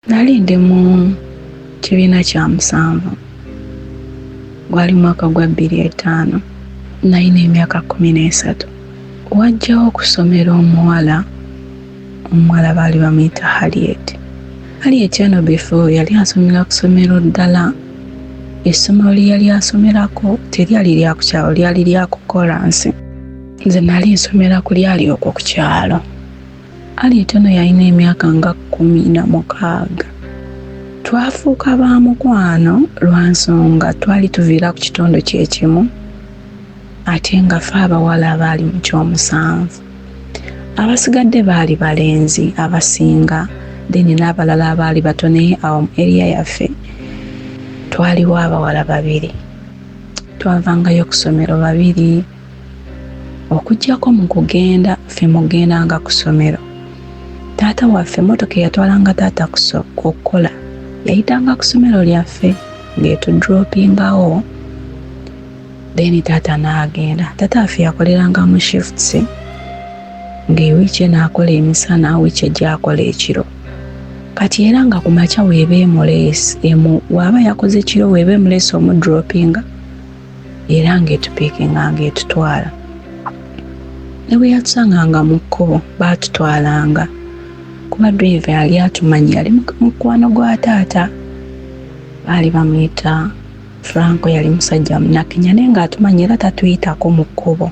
Nali ndi mu kibiina kya musanvu, gwali mwaka gwa 2005, nalina emyaka 13. Wajjawo okusomera omuwala, omuwala baali bamuyita Harriet. Harriet ono before yali asomera ku ssomero ddala, essomero lye yali asomerako teryali lya ku kyalo, lyali lya ku kkolansi. Nze nali nsomera ku lyali okwo ku kyalo. Harriet ono yalina emyaka nga 16. Twafuuka ba mukwano lwa nsonga twali tuviira ku kitundu kye kimu ate nga ffe abawala abaali mu ky'omusanvu. Abasigadde baali balenzi abasinga then n'abalala abaali bato naye awo mu area yaffe twaliwo abawala babiri. Twavangayo ku ssomero babiri. Okuggyako mu kugenda ffe mugendanga ku ssomero, taata waffe emmotoka eyatwalanga taata okukola yayitanga ku ssomero lyaffe ng'etudropingawo then taata n'agenda. Taata waffe yakoleranga mu shifts ng'ewiiki eno akola emisana, wiiki ejja akola ekiro. Kati era nga ku makya weeba emuleese, waaba yakoze kiro weeba emuleese omudropinga era ng'etupiikinga ng'etutwala. Ne bwe yatusanganga mu kkubo baatutwalanga kuba driver yali atumanyi, yali mukwano gwa taata, baali bamuyita Franco, yali musajja Munnakenya naye ng'atumanyi era tatuyitako mu kkubo.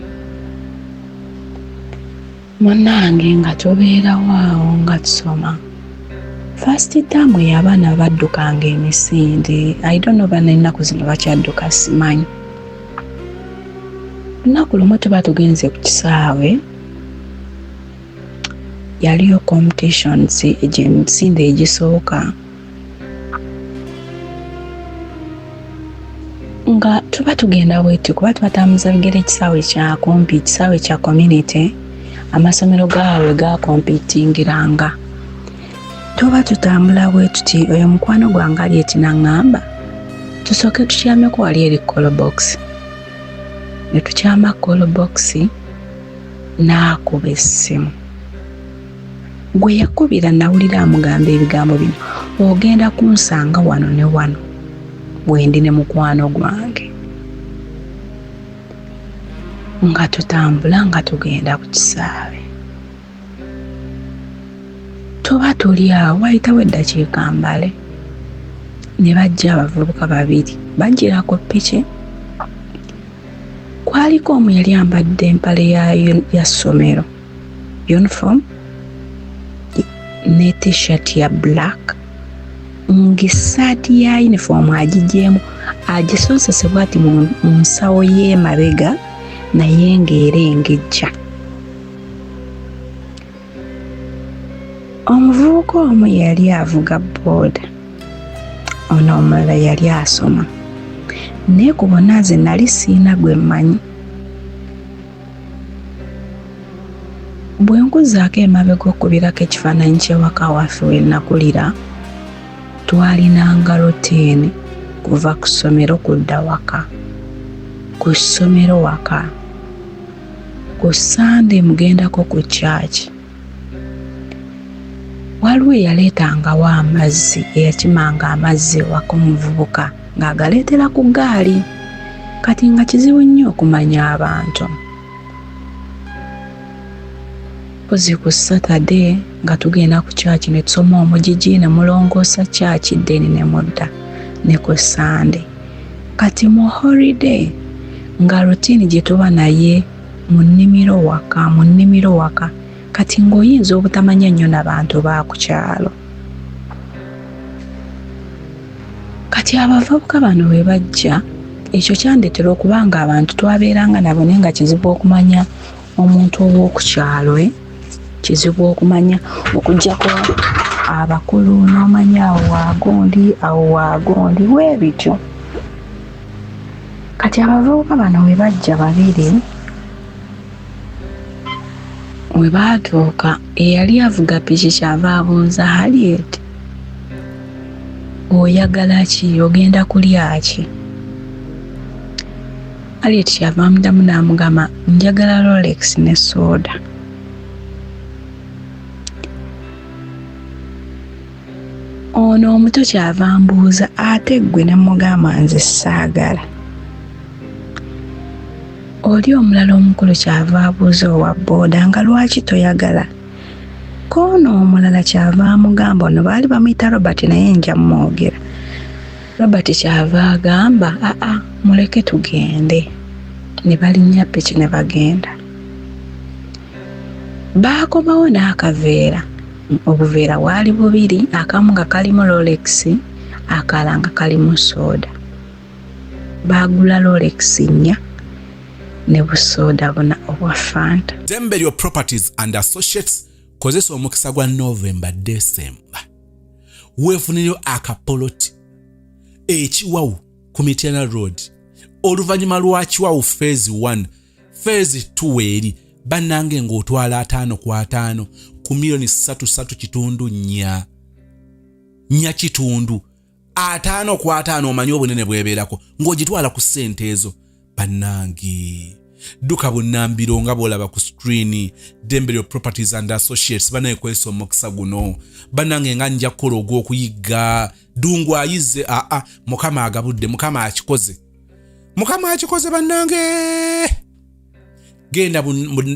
Munnange nga tubeerawo awo nga tusoma. First term eyo abaana baddukanga emisinde. I don't know bana ennaku zino bakyadduka simanyi. Lunaku lumu tuba tugenze ku kisaawe, yaliyo competitions egy'emisinde egisooka. Nga tuba tugenda bwetu kuba tubatambuza bigere ekisaawe kya kumpi, ekisaawe kya community, amasomero gaabwe gakompitingiranga. Tuba tutambula bwe tuti, oyo mukwano gwange ali ekinaŋŋamba tusooke tukyameko wali eri call box. Ne tukyama call box n'akuba essimu. Gwe yakubira nawulira amugamba ebigambo bino, ogenda kunsanga wano ne wano bwendi ne mukwano gwange. Nga tutambula nga tugenda ku kisaawe. Tuba tuli awo wayitawo eddakiika mbale ne bajja abavubuka babiri bajjira ku ppiki. Kwaliko omu yali ambadde empale ya ssomero uniform ne t-shirt ya black ng'essaati ya uniform agigyemu agisonsese bw'ati mu nsawo y'emabega naye ng'erengejja. Omuvubuka omu yali avuga bbooda, ono omulala yali asoma, naye ku bonna nze nali sirina gwe mmanyi. Bwe nkuzzaako emabega okubirako ekifaananyi ky'ewaka waffe we nakulira, twalinanga routine kuva ku ssomero kudda waka, ku ssomero waka, ku Ssande mugendako ku church. Waliwo eyaleetangawo amazzi, eyakimanga amazzi ewaka omuvubuka ng'agaleetera ku ggaali. Kati nga kizibu nnyo okumanya abantu. Mpozi ku Saturday nga tugenda ku church ne tusoma omugigi ne mulongoosa church then ne mudda ne ku Sunday. Kati mu holiday nga routine gye tuba naye mu nnimiro waka, mu nnimiro waka. Kati ng'oyinza obutamanya nnyo na bantu ba ku kyalo. Kati abavubuka bano bwe bajja, ekyo kyandeetera okuba nga abantu twabeeranga nabo naye nga kizibu okumanya omuntu ow'oku kyalo, kizibu okumanya okuggyako abakulu n'omanya awo waagundi, awo waagundi, bwe bityo. Kati abavubuka bano bwe bajja babiri, we baatuuka eyali avuga piki ky'ava abuuza Harriet, oyagala ki? Ogenda kulya ki? Harriet ky'ava amuddamu n'amugamba njagala Rolex ne soda. Ono omuto kyava ambuuza ate ggwe ne mmugamba nze saagala. Oli omulala omukulu kyava abuuza owa bbooda nga lwaki toyagala? K'ono omulala kyava amugamba ono baali bamuyita Robert naye nja mmwogera. Robert kyava agamba aa muleke tugende. Ne balinnya piki ne bagenda. Baakomawo n'akaveera. Obuveera bwali bubiri, akamu nga kalimu Rolex, akalala nga kalimu sooda. Baagula Rolex nnya ne busooda buna obwa Fanta. Ddembe Properties and Associates kozesa omukisa gwa November December weefunireyo akapoloti ekiwawu ku Mityana Road oluvannyuma lwa kiwawu phase 1 phase 2 eri bannange ng'otwala 50 ku 50 ku miliyoni 3 kitundu 4 4 kitundu 50 ku 50 omanyi obunene bwebeerako ng'ogitwala ku ssente ezo bannange dduka bunnambiro nga bw'olaba ku screen Ddembe Properties and Associates banaye kwesa omukisa guno bannange nga nja kukola ogw'okuyigga Ddungu ayize aa Mukama agabudde Mukama akikoze Mukama akikoze bannange genda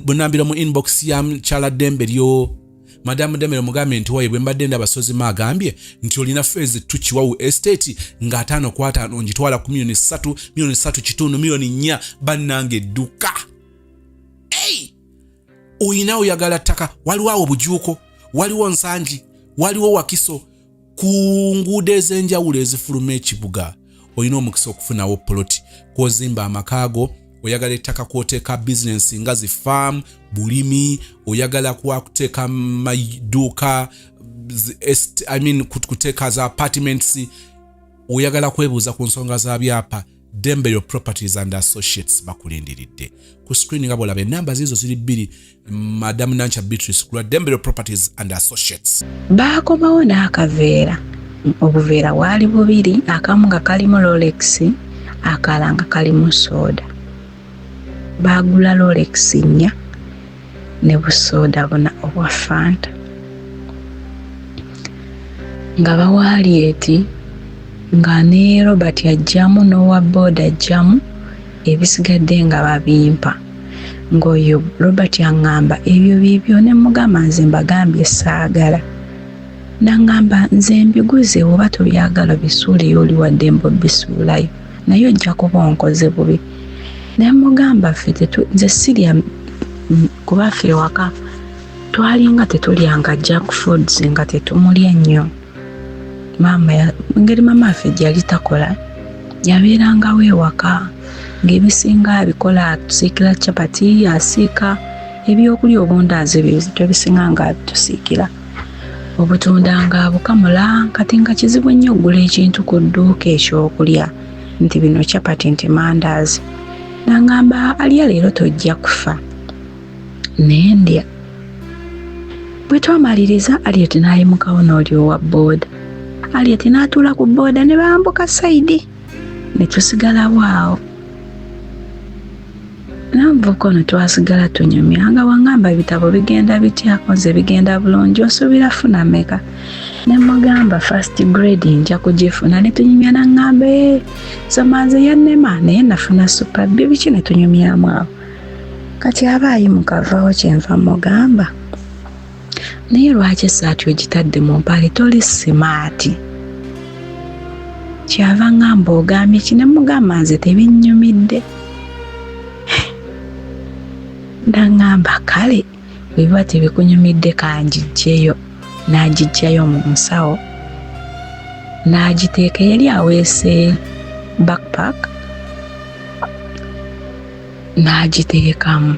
bunnambiro mu inbox ya Kyala Ddembe lyo Madamu Ddembe mugambe nti waye bwe mbadde ndaba Sozima agambye nti olina phase 2 Kiwawu Estate nga 5 ku 5 ngitwala ku miliyoni 3 miliyoni 3 kitundu miliyoni 4 bannange dduka. Hey! Oyina oyagala ttaka waliwo awo Bujuuko waliwo Nsangi waliwo Wakiso ku nguudo ez'enjawulo ezifuluma ekibuga olina omukisa okufunawo poloti kw'ozimba amakaago oyagala ettaka kw'oteeka bizinensi nga zi faamu bulimi oyagala kwakuteeka maduuka I mean, kuteeka za apartments oyagala kwebuuza ku nsonga za byapa Ddembe Properties and Associates bakulindiridde ku screen nga bw'olaba enamba ziizo ziri bbiri Madamu Nancha Beatrice kulwa Ddembe Properties and Associates. Baakomawo n'akaveera. Obuveera bwali bubiri, akamu nga kalimu Rolex, akalala nga kalimu sooda. Baagula Rolex nnya ne busooda buna obwa Fanta. Nga bawaalieti nga ne Robert ajjamu n'owa booda ajjamu ebisigadde nga babimpa. Ng'oyo Robert aŋŋamba ebyo bibyo ne mmugamba nze mbagambye saagala. N'aŋŋamba nze mbiguze oba tobyagala bisuuleyo oli wa ddembe obisuulayo naye ojja kuba onkoze bubi. Ne mmugamba ffe nze sirya kuba ffe ewaka twalinga tetulyanga junk foods nga tetumulya nnyo. Maama engeri maama waffe gyali takola yabeerangawo ewaka ng'ebisinga abikola atusiikira chapati asiika ebyokulya obundaazi ebintu ebisinga nga atusiikira obutunda nga abukamula kati nga kizibu nnyo okugula ekintu ku dduuka ekyokulya nti bino chapati nti mandaazi. N'angamba alya leero tojja kufa naye ndya. Bwe twamaliriza Aliet n'ayimukawo n'oli owa bbooda. Aliet n'atuula ku bbooda ne bambuka sayidi ne tusigalawo awo. N'omuvubuka ono twasigala tunyumya nga wangamba ebitabo bigenda bitya nze bigenda bulungi osuubira funa mmeka? Ne mmugamba first grade nja kugifuna ne tunyumya n'aŋŋamba soma nze yannema naye nafuna super B biki ne tunyumyamu awo. Kati aba ayimuka avaawo kyenva mmugamba naye lwaki essaati ogitadde mu mpale toli simaati? Kyava ŋŋamba ogambye ki ne mmugamba nze tebinnyumidde. N'aŋŋamba kale bwe biba tebikunyumidde kangiggyeyo. N'agiggyayo mu nsawo n'agiteeka yali aweese backpack n'agiteekamu.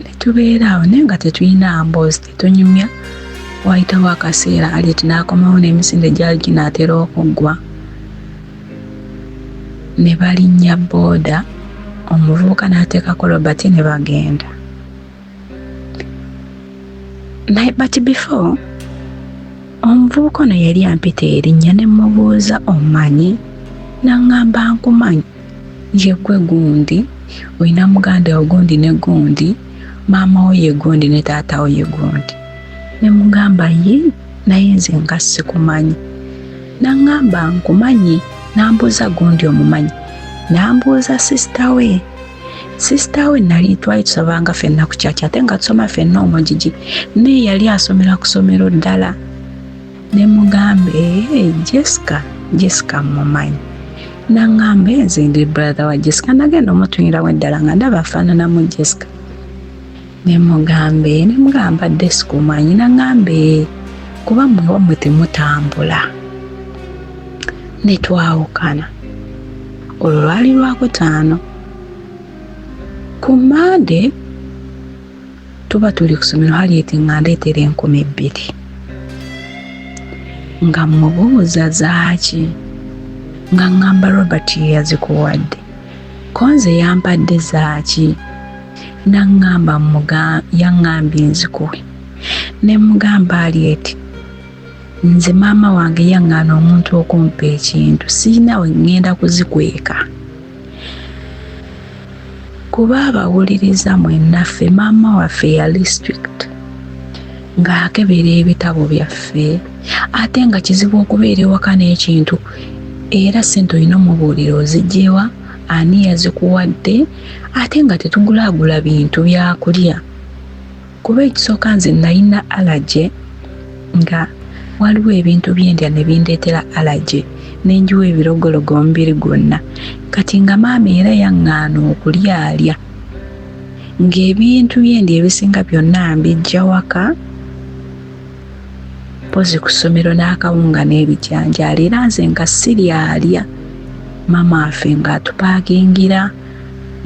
Ne tubeera awo naye nga tetulina mboozi tetunyumya. Waayitawo akaseera Aliet n'akomawo n'emisinde gyali ginaatera okuggwa. Ne balinnya bbooda omuvubuka n'ateekako Robert ne bagenda. Naye but before omuvubuka ono yali ampita erinnya ne mmubuuza omanyi? N'aŋŋamba nkumanyi. Ye ggwe gundi, olina muganda wo gundi ne gundi, maama wo ye gundi ne taata wo ye gundi. Ne mugamba ye Naye nze nga sikumanyi. N'aŋŋamba nkumanyi, n'ambuuza gundi omumanyi, n'ambuuza sisita we. Sisita we nali twali tusabanga ffenna ku kyaki ate nga tusoma ffenna omugigi, naye yali asomera ku ssomero ddala. Ne mugamba ee Jessica, Jessica mmumanyi. N'aŋŋamba nze ndi brother wa Jessica. Nagenda omutunirawo eddala nga ndaba afaananamu Jessica. Ne mugamba ee, ne mugamba mbadde sikumanyi. N'aŋŋamba ee, kuba mmwe wammwe temutambula. Ne twawukana. Olwo lwali Lwakutaano. Ku Mmande tuba tuli ku ssomero Harriet ng'andeetera 2000. Nga mmubuuza zaaki? Nga ŋŋamba Robert ye yazikuwadde. Ko nze yampadde zaaki? N'aŋŋamba yaŋŋambye nzikuwe. Ne mmugamba Harriet, nze maama wange yaŋŋaana omuntu okumpa ekintu, sirina we ŋŋenda kuzikweka. Kuba abawuliriza mwenna ffe maama waffe yali strict ng'akebera ebitabo byaffe, ate nga kizibu okubeera ewaka n'ekintu era ssente olina omubuulira oziggye wa, ani yazikuwadde, ate nga tetugulaagula bintu byakulya. Kuba ekisooka nze nalina allergy nga waliwo ebintu byendya ne bindeetera allergy ne njiwa ebirogologo omubiri gwonna. Kati nga maama era yaŋŋaana okulyalya ng'ebintu byendya ebisinga byonna mbijja waka mpozi ku ssomero n'akawunga n'ebijanjaalo era nze nga siryalya. Maama waffe ng'atupaakingira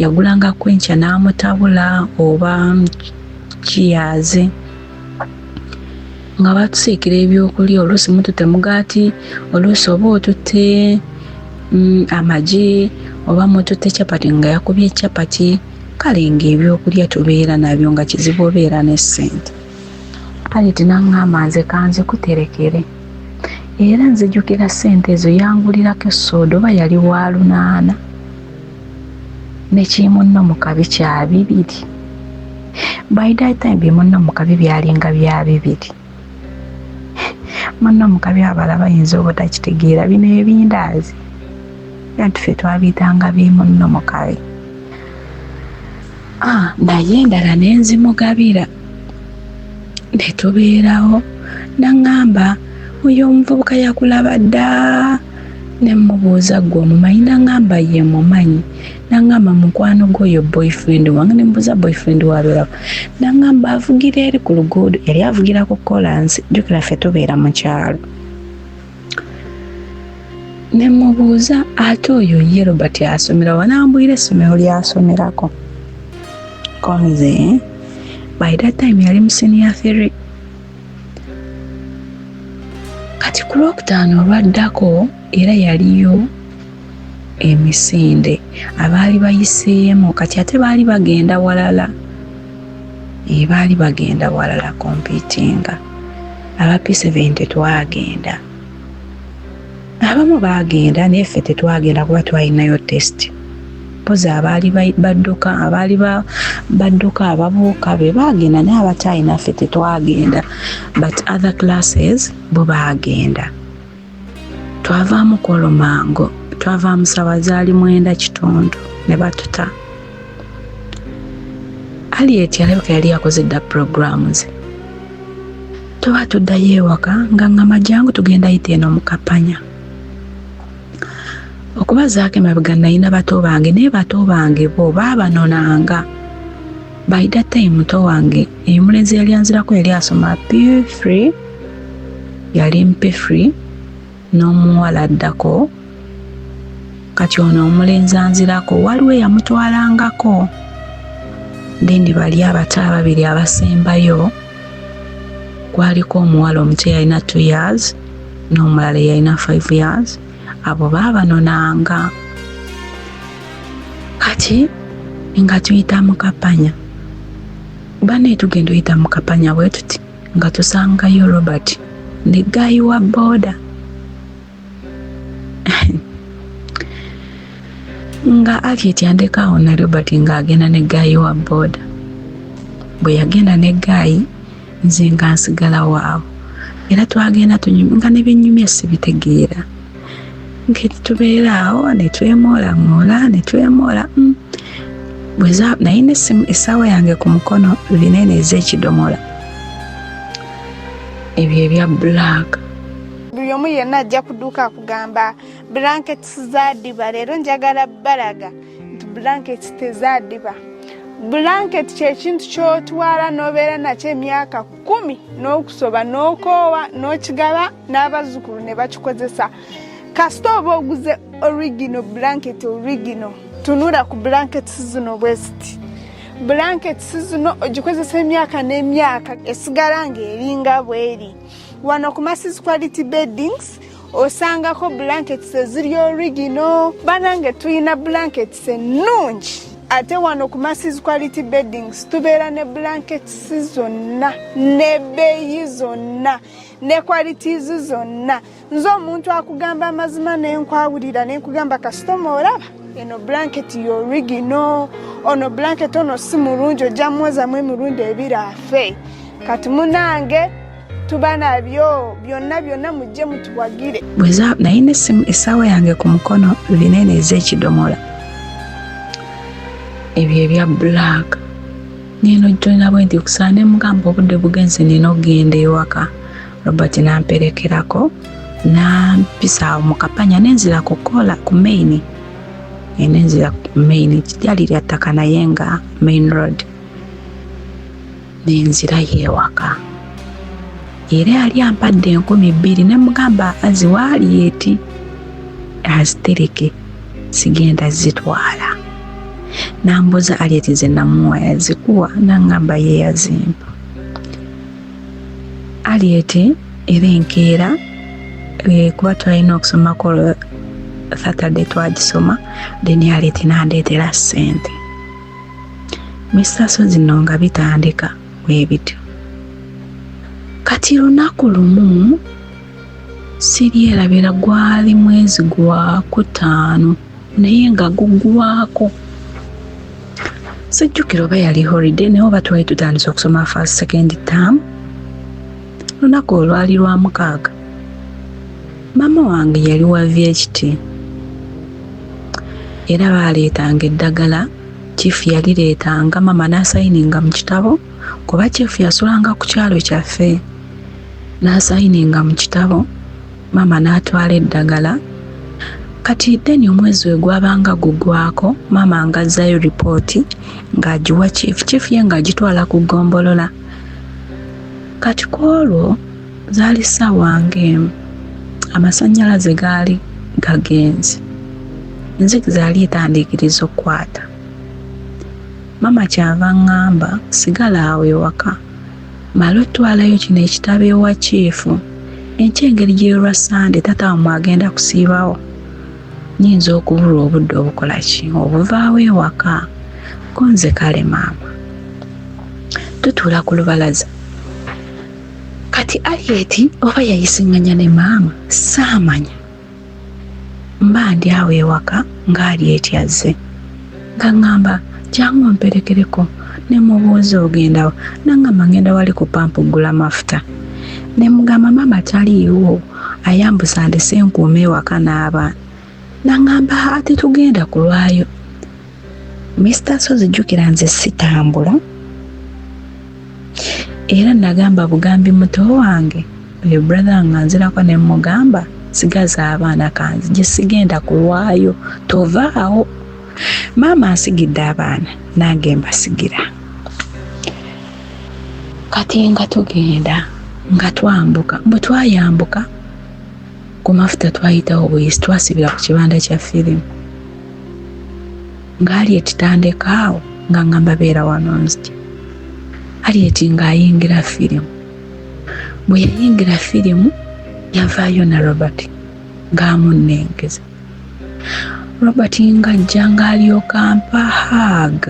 yagulanga kwenkya n'amutabula oba kiyaaze nga batusiikira ebyokulya, oluusi mututte mugaati, oluusi oba otutte amagi oba mututte capati nga yakubye capati, kale ng'ebyokulya tubeera nabyo nga kizibu obeera ne ssente. Harriet n'aŋŋamba nze kanzikuterekere era nzijukira ssente ezo yangulirako esooda oba yali wa 800 ne kimunno mu kabi kya 2. By that time bimunno mu kabi byalinga bya 2. Munno mu kabi abalala bayinza obutakitegeera bino ebindaazi. Anti ffe twabiyitanga bimunno mu kabi. Naye endala ne nzimugabira. Ne tubeerawo n'aŋŋamba oyo omuvubuka yakulaba dda. Ne mmubuuza ggwe omumanyi? N'aŋŋamba ye mumanyi. N'aŋŋamba mukwano gwo oyo boyfriend wange. Ne mmubuuza boyfriend w'abeera wa? N'aŋŋamba avugira eri ku luguudo, yali avugira ku kkolansi, jjukira ffe tubeera mu kyalo. Ne mmubuuza ate oyo ye Robert asomera wa? N'ambuulira essomero ly'asomerako. Ko nze by that time yali mu senior 3. Kati ku Lwokutaano olwaddako era yaliyo emisinde abaali bayiseemu kati ate baali bagenda walala. Baali bagenda walala competinga. Aba P7 tetwagenda. Abamu baagenda naye ffe tetwagenda kuba twalinayo test. Mpozi abaali badduka abaali badduka ababuuka be baagenda naye abataalina ffe tetwagenda, but other classes bo baagenda. Twavaamu Kolomango, twavaamu ssaawa zaali 9:15 ne batuta. Harriet alabika yali yakoze dda programs. Tuba tuddayo ewaka nga ŋŋamba jangu tugenda yita eno mu Kapanya. Okubazaako emabega nalina bato bange naye bato bange bo baabanonanga. By that time muto wange omulenzi yali anzirako yali asoma P3, yali mu P3 n'omuwala addako. Kati ono omulenzi anzirako waliwo eyamutwalangako. Then bali abato ababiri abasembayo kwaliko omuwala omuto eyalina 2 years n'omulala eyalina 5 years, abo baabanonanga. Kati nga tuyita mu Kapanya. Bannaye tugenda oyita mu Kapanya bwe tuti nga tusangayo Robert ne guy wa booda. Nga Harriet yandeka awo ne Robert ng'agenda ne guy wa booda. Bwe yagenda ne guy nze nga nsigala waawo. Era twagenda tunyumya nga ne byennyumya sibitegeera. Nga tubeera awo ne twemoolamoola ne twemoola. Nalina essaawa yange ku mukono binene ez'ekidomola. Ebyo ebya black. Buli omu yenna ajja kuduuka akugamba blankets zaadiba, leero njagala balaga nti blankets tezaadiba. Blanket kyekintu ky'otwala n'obeera nakyo emyaka 10 n'okusoba n'okoowa n'okigaba n'abazzukulu ne bakikozesa. Kasita oba oguze original blanket, original, tunula ku blankets zino bwe ziti. Blankets zino ogikozesa emyaka n'emyaka, esigala ng'eringa bw'eri. Wano ku Masses Quality Beddings osangako blankets eziri original. Banange, tulina blankets ennungi. Ate wano ku Masses Quality Beddings tubeera ne blankets zonna n'ebbeeyi zonna ne qualities zonna. Nze omuntu akugamba amazima nenkwawulira nenkugamba, kasitoma, olaba eno blanket yo original, ono blanket ono si mulungi, ojja mwozamu emirundi ebiri afe. Kati munange, tuba nabyo byonna byonna, mujje mutuwagire. Nalina essaawa yange ku mukono binene ez'ekidomola ebyo ebya black. Nino jolina bwe nti kusaa ne mugamba obudde bugenze, nina okugenda ewaka. Robert namperekerako nampisa awo mu kapanya nenzira kukola ku main, nenzira ku main, lyali lya ttaka naye nga main road, nenzirayo ewaka. Era yali ampadde 2000 ne mugamba aziwaali eti azitereke, sigenda zitwala. Nambuuza, "Alieti ze namuwa yazikuwa?" Nangamba ye yazimpa Alieti. Era enkeera kuba twalina okusomako Saturday, twagisoma, then Alieti nandeetera ssente. Misaso zino nga bitandika bwe bityo. Kati lunaku lumu siryerabira, gwali mwezi gwa kutaano naye nga gugwako, sijjukira oba yali holiday naye oba twali tutandise okusoma first second term. Lunaku olwali lwa mukaaga, maama wange yali wa VHT era baaleetanga eddagala. Chief yalireetanga, mama n'asayininga mu kitabo kuba chief yasulanga ku kyalo kyaffe. N'asayininga mu kitabo, maama n'atwala eddagala. Kati then omwezi we gwabanga gugwako, maama ng'azzayo ripooti ng'agiwa chief, chief ye ng'agitwala ku ggombolola. Kati ku olwo zaali ssaawa ng'emu, amasannyalaze gaali gagenze, enzikiza yali etandiikiriza okukwata. Maama kyava ŋŋamba, "Sigala awo ewaka male otwalayo kino ekitabo ewa chief. Enkya engeri gyerwa Sande, taata wammwe agenda kusiibawo, nyinza okubulwa obudde obukola ki obuvaawo ewaka." Ko nze, "Kale maama." Tutuula ku lubalaza. Kati Alieti oba yayisiŋŋanya ne maama saamanya. Mba ndi awo ewaka nga Alieti azze nga ŋŋamba, "Jangu omperekereko." Ne mubuuza, "Ogendawo?" Naŋŋamba, "Ngenda wali ku pampu ggula mafuta." Ne mugamba, "Maama taliiwo, ayambusa ndese nkuuma ewaka n'abaana." Naŋŋamba, "Ate tugenda kulwayo." Mr Sozi, jjukira nze sitambula, era nagamba bugambi muto wange oyo, brother, nga nzirako ne mugamba, "Sigaza abaana kanzije, sigenda kulwayo, tovaawo. Maama ansigidde abaana, nange mbasigira." Kati nga tugenda nga twambuka, bwe twayambuka ku mafuta twayitawo buyisi, twasibira ku kibanda kya firimu. Ng'Alieti tandekaawo, nga ngamba, "Beera wano nzija." Alieti ng'ayingira firimu. Bwe yayingira firimu yavaayo na Robert ng'amunnengeza. Robert ng'ajja ng'alyoka ampa hug.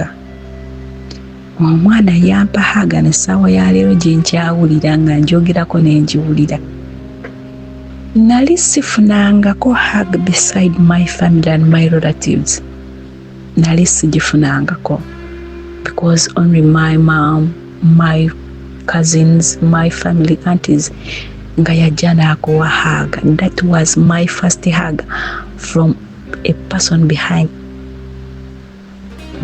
Omwana yampa hug n'essaawa ya leero gye nkyawulira nga njogerako ne njiwulira. Nali sifunangako hug beside my family and my relatives, nali sigifunangako because only my mom, my cousins, my family, aunties. Nga yajja n'akuwa hug. That was my first hug from a person behind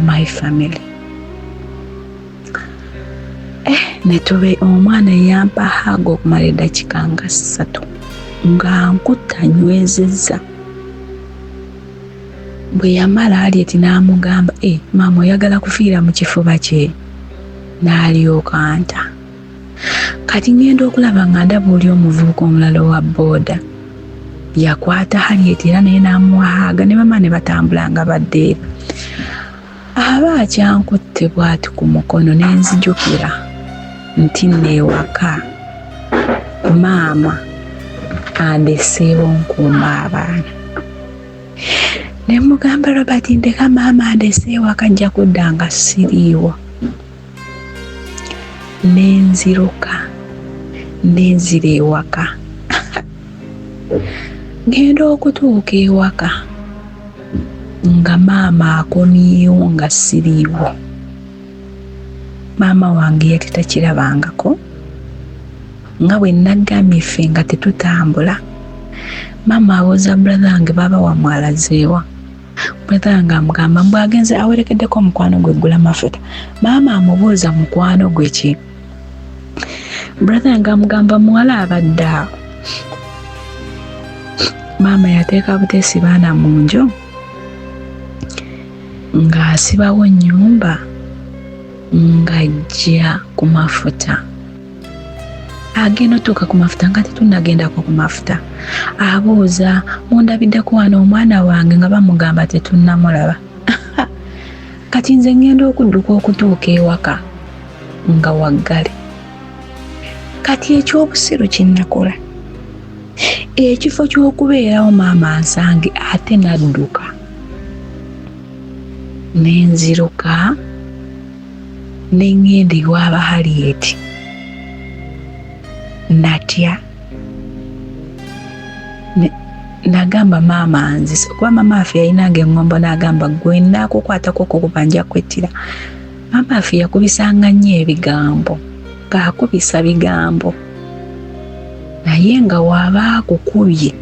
my family. Netube omwana eyampa hug okumala eddakiika nga 3 nga nkutta nywezezza. Bwe yamala Harriet n'amugamba, maama oyagala kufiira mu kifuba kye? N'alyoka nta. Kati ngenda okulaba nga ndaba oli omuvubuka omulala owa booda yakwata Harriet era naye n'amuwa hug, ne bama ne batambula nga badde eri. Aba akyankutte bw'ati ku mukono ne nzijukira nti nno ewaka maama andeseewo nkuuma abaana. Ne mugamba, "Robert, ndeka, maama andese ewaka, nja kudda nga siriiwo." Ne nziruka ne nzira ewaka. Ngenda okutuuka ewaka nga maama akomyewo nga siriiwo. Maama wange yali takirabangako nga bwe naggambye ffe nga tetutambula. Maama abuuza brother wange, "Baaba wammwe alazeewa?" Brother wange amugamba mbu agenze awerekeddeko omukwano gwe gula mafuta. Maama amubuuza, "Mukwano gwe ki?" Brother wange amugamba, "Muwala abadde awo." Maama yateeka buteesi baana mu nju ng'asibawo nnyumba ng'ajja ku mafuta. Agenda otuuka ku mafuta nga tetunnagendako ku mafuta, abuuza, "Mundabiddeko wano omwana wange?" Nga bamugamba, "Tetunnamulaba." Kati nze ŋŋenda okudduka okutuuka ewaka nga waggale. Kati ekyobusiru kinnakola, ekifo ky'okubeerawo maama nsange, ate nadduka ne nziruka ne ŋŋenda ewaaba Harriet. Natya. Nagamba maama nzise, kuba maama waffe yalinanga eŋŋombo, n'agamba, "Gwe naakukwatako kukuba nja kwettira." Maama waffe yakubisanga nnyo ebigambo, ng'akubisa bigambo, naye nga waaba akukubye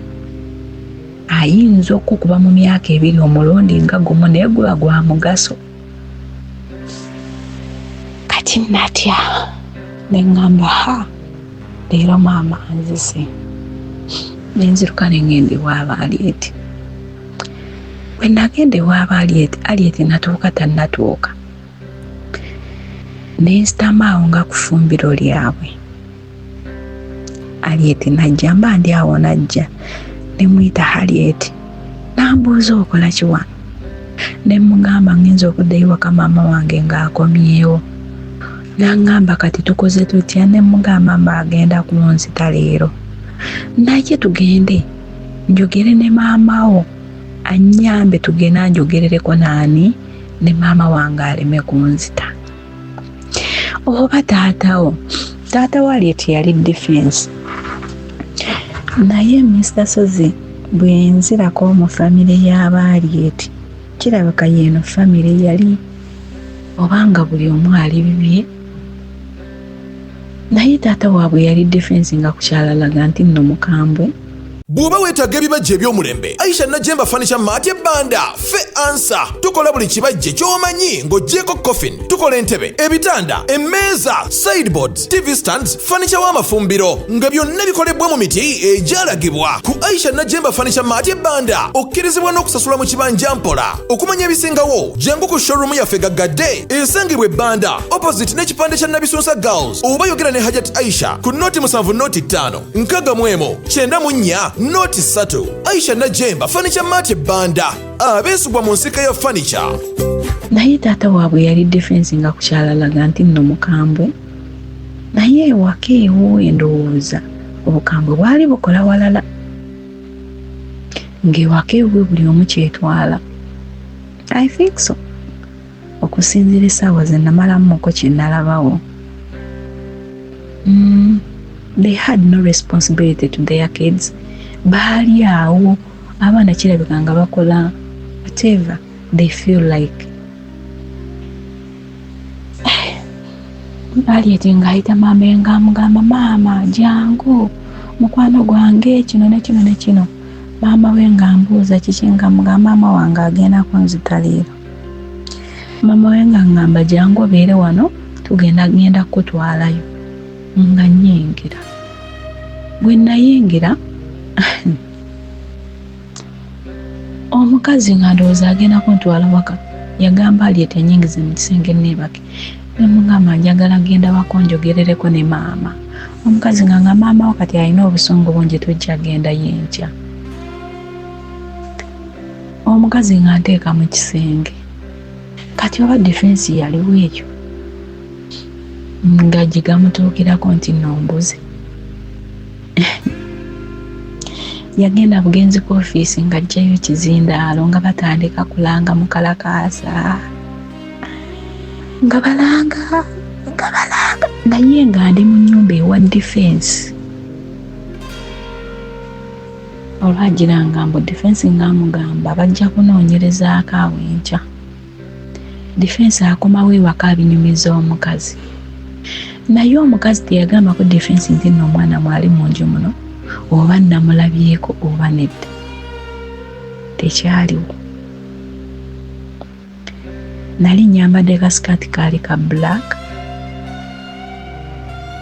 ayinza okukuba mu myaka 2 omulundi nga gumu, naye guba gwa mugaso. Kati natya ne ŋŋamba, "Ha, leero maama nzise." Nenziruka ne ŋŋenda ewaaba Harriet. Bwe nagenda ewaaba Harriet, Harriet natuuka tannatuuka, nensitama awo nga ku ffumbiro lyabwe. Harriet najja, mba ndi awo najja, ne muyita, "Harriet." Nambuuza, "Okola ki wano?" Ne mugamba, "Ngenza okuddayo waka, maama wange ng'akomyewo." Naŋŋamba, "Kati tukoze tutya?" Ne mugamba, "Mba agenda kunzita leero, naye tugende njogere ne maama wo annyambe, tugende anjogerereko naani ne maama wange aleme kunzita, oba taatawo." Taata wa Harriet yali defense, naye Mr Sozi bwe nzirako mu famire y'aba Harriet, kirabika yeeno famire yali obanga buli omu ali bibye, naye taata waabwe yali defense, nga kukyalalaga nti nno mukambwe. Bw'oba weetaaga ebibajje eby'omulembe, Aisha Najemba Furniture Mart ebbanda fe ansa. Tukola buli kibajje ky'omanyi ng'oggyeko coffin. Tukola entebe, ebitanda, emmeeza, sideboards, TV stands, furniture w'amafumbiro, nga byonna bikolebwa mu miti egyalagibwa. Ku Aisha Najemba Furniture Mart ebbanda okkirizibwa n'okusasula mu kibanja mpola. Okumanya ebisingawo, jangu ku showroom yaffe gaggadde esangibwa ebbanda opposite n'ekipande kya Nabisunsa Girls, oba yogera ne Hajat Aisha ku 070 05 61 94 03. Aisha Najemba Furniture Mart ebbanda, abeesigwa mu nsika ya furniture. Naye taata waabwe yali defense, nga kukyalalaga nti nno mukambwe, naye ewaka ewuwe ndowooza obukambwe bwali bukola walala, ng'ewaka ewuwe buli omu kyetwala. I think so, okusinziira essaawa ze namalamuko kye nalabawo. They had no responsibility to their kids. Baali awo abaana kirabika nga bakola whatever they feel like. Harriet ng'ayita maama, nga amugamba, "Maama, jangu Mukwano gwange kino ne kino ne kino. Maama we nga mbuuza kiki, nga mugamba maama wange agenda kunzita leero. Maama we nga ngamba jangu obeere wano, tugenda ngenda kukutwalayo. Nga nnyingira. Bwe nayingira omukazi nga ndowooza agenda kuntwala waka, yagamba Harriet anyingize mu kisenge neebake. Ne mugamba njagala genda waka onjogerereko ne maama. Omukazi nga nga maama wo kati alina obusungu bungi, tujja gendayo enkya. Omukazi nga nteeka mu kisenge. Kati oba defense yaliwo eyo nga gigamutuukirako nti nno mbuze. Yagenda bugenzi ku ofiisi ng'aggyayo kizindaalo nga batandika kulanga mukalakaasa, nga balanga nga balanga, naye nga ndi mu nnyumba ewa defense. Olwagiranga mbu defense ng'amugamba bajja kunoonyerezaako awo enkya. Defense akomawo ewaka abinyumiza omukazi, naye omukazi teyagambako defense nti nno omwana mwali mu nju muno, oba namulabyeko oba nedda, tekyaliwo. Nali nyambadde ka sikaati kaali ka black,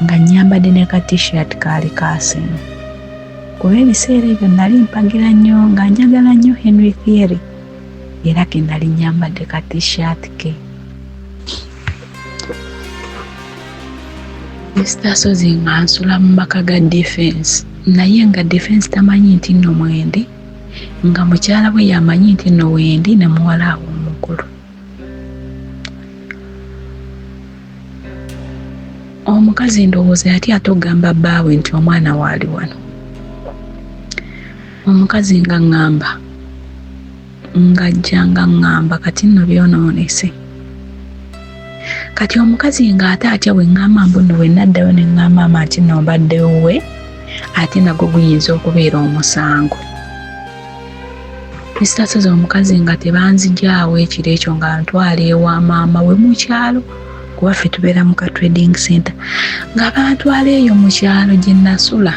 nga nyambadde ne ka T-shirt kaali kaasinu, kuba ebiseera ebyo nali mpagira nnyo, nga njagala nnyo Henry Thierry, era ke nali nyambadde ka T-shirt ke. Mr. Sozi nga nsula mu maka ga defense, naye nga defense tamanyi nti nno mwendi, nga mukyala we yamanyi nti nno wendi ne muwala awo omukulu. Omukazi ndowooza yati ate ogamba bbaawe nti omwana waali wano. Omukazi nga ŋŋamba ng'ajja nga ŋŋamba kati nno byonoonese. Kati omukazi ng'ate atya bwe ŋŋamba mbu nno bwe naddayo ne ŋŋamba maama nti nno mbadde wuwe, ate nagwo guyinza okubeera omusango. Mr. Sozi omukazi nga tebanzigyawo ekiro ekyo, nga ntwala ewa maama we mu kyalo, kuba ffe tubeera mu ka trading center, nga bantwala eyo mu kyalo gye nasula,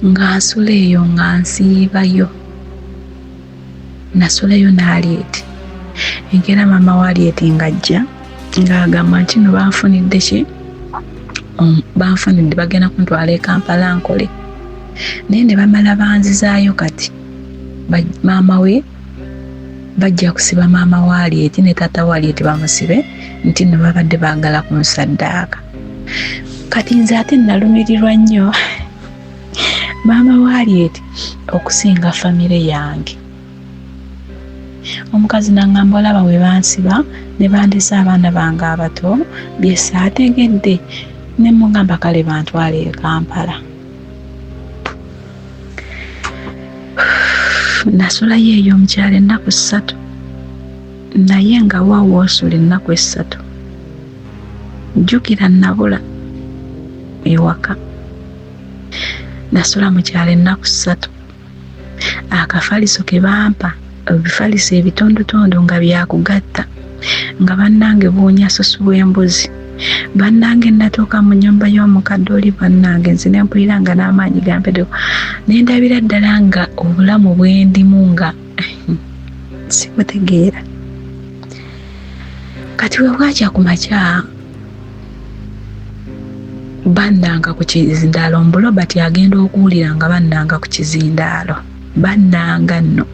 nga nsula eyo, nga nsiibayo. Nasulayo n'Alieti. Enkeera maama wa Alieti ng'ajja ng'agamba nti no banfunidde ki, banfunidde, bagenda kuntwala e Kampala nkole, naye ne bamala banzizaayo. Kati maama we bajja kusiba maama wa Alieti ne taata wa Alieti, bamusibe nti no babadde baagala kunsaddaaka. Kati nze ate nalumirirwa nnyo maama wa Alieti okusinga famire yange. Omukazi naŋŋamba olaba bwe bansiba ne bandesa abaana bange abato, bye saategedde. Ne mugamba kale bantwale e Kampala. Nasulayo eyo omukyalo ennaku 3, naye nga wawoosula ennaku 3, jjukira nabula ewaka. Nasula mu kyalo ennaku 3. Akafaliso ke bampa, ebifaliso ebitondotondo nga byakugatta, nga bannange buwunya susu bw'embuzi. Bannange natuuka mu nnyumba y'omukadde oli, bannange nze ne mpulira nga n'amaanyi gampeddeko, ne ndabira ddala nga obulamu bwe ndimu nga sikutegeera. Kati we bwakya ku makya bannanga ku kizindaalo, mbu Robert agenda okuwulira nga bannanga ku kizindaalo, bannanga nno,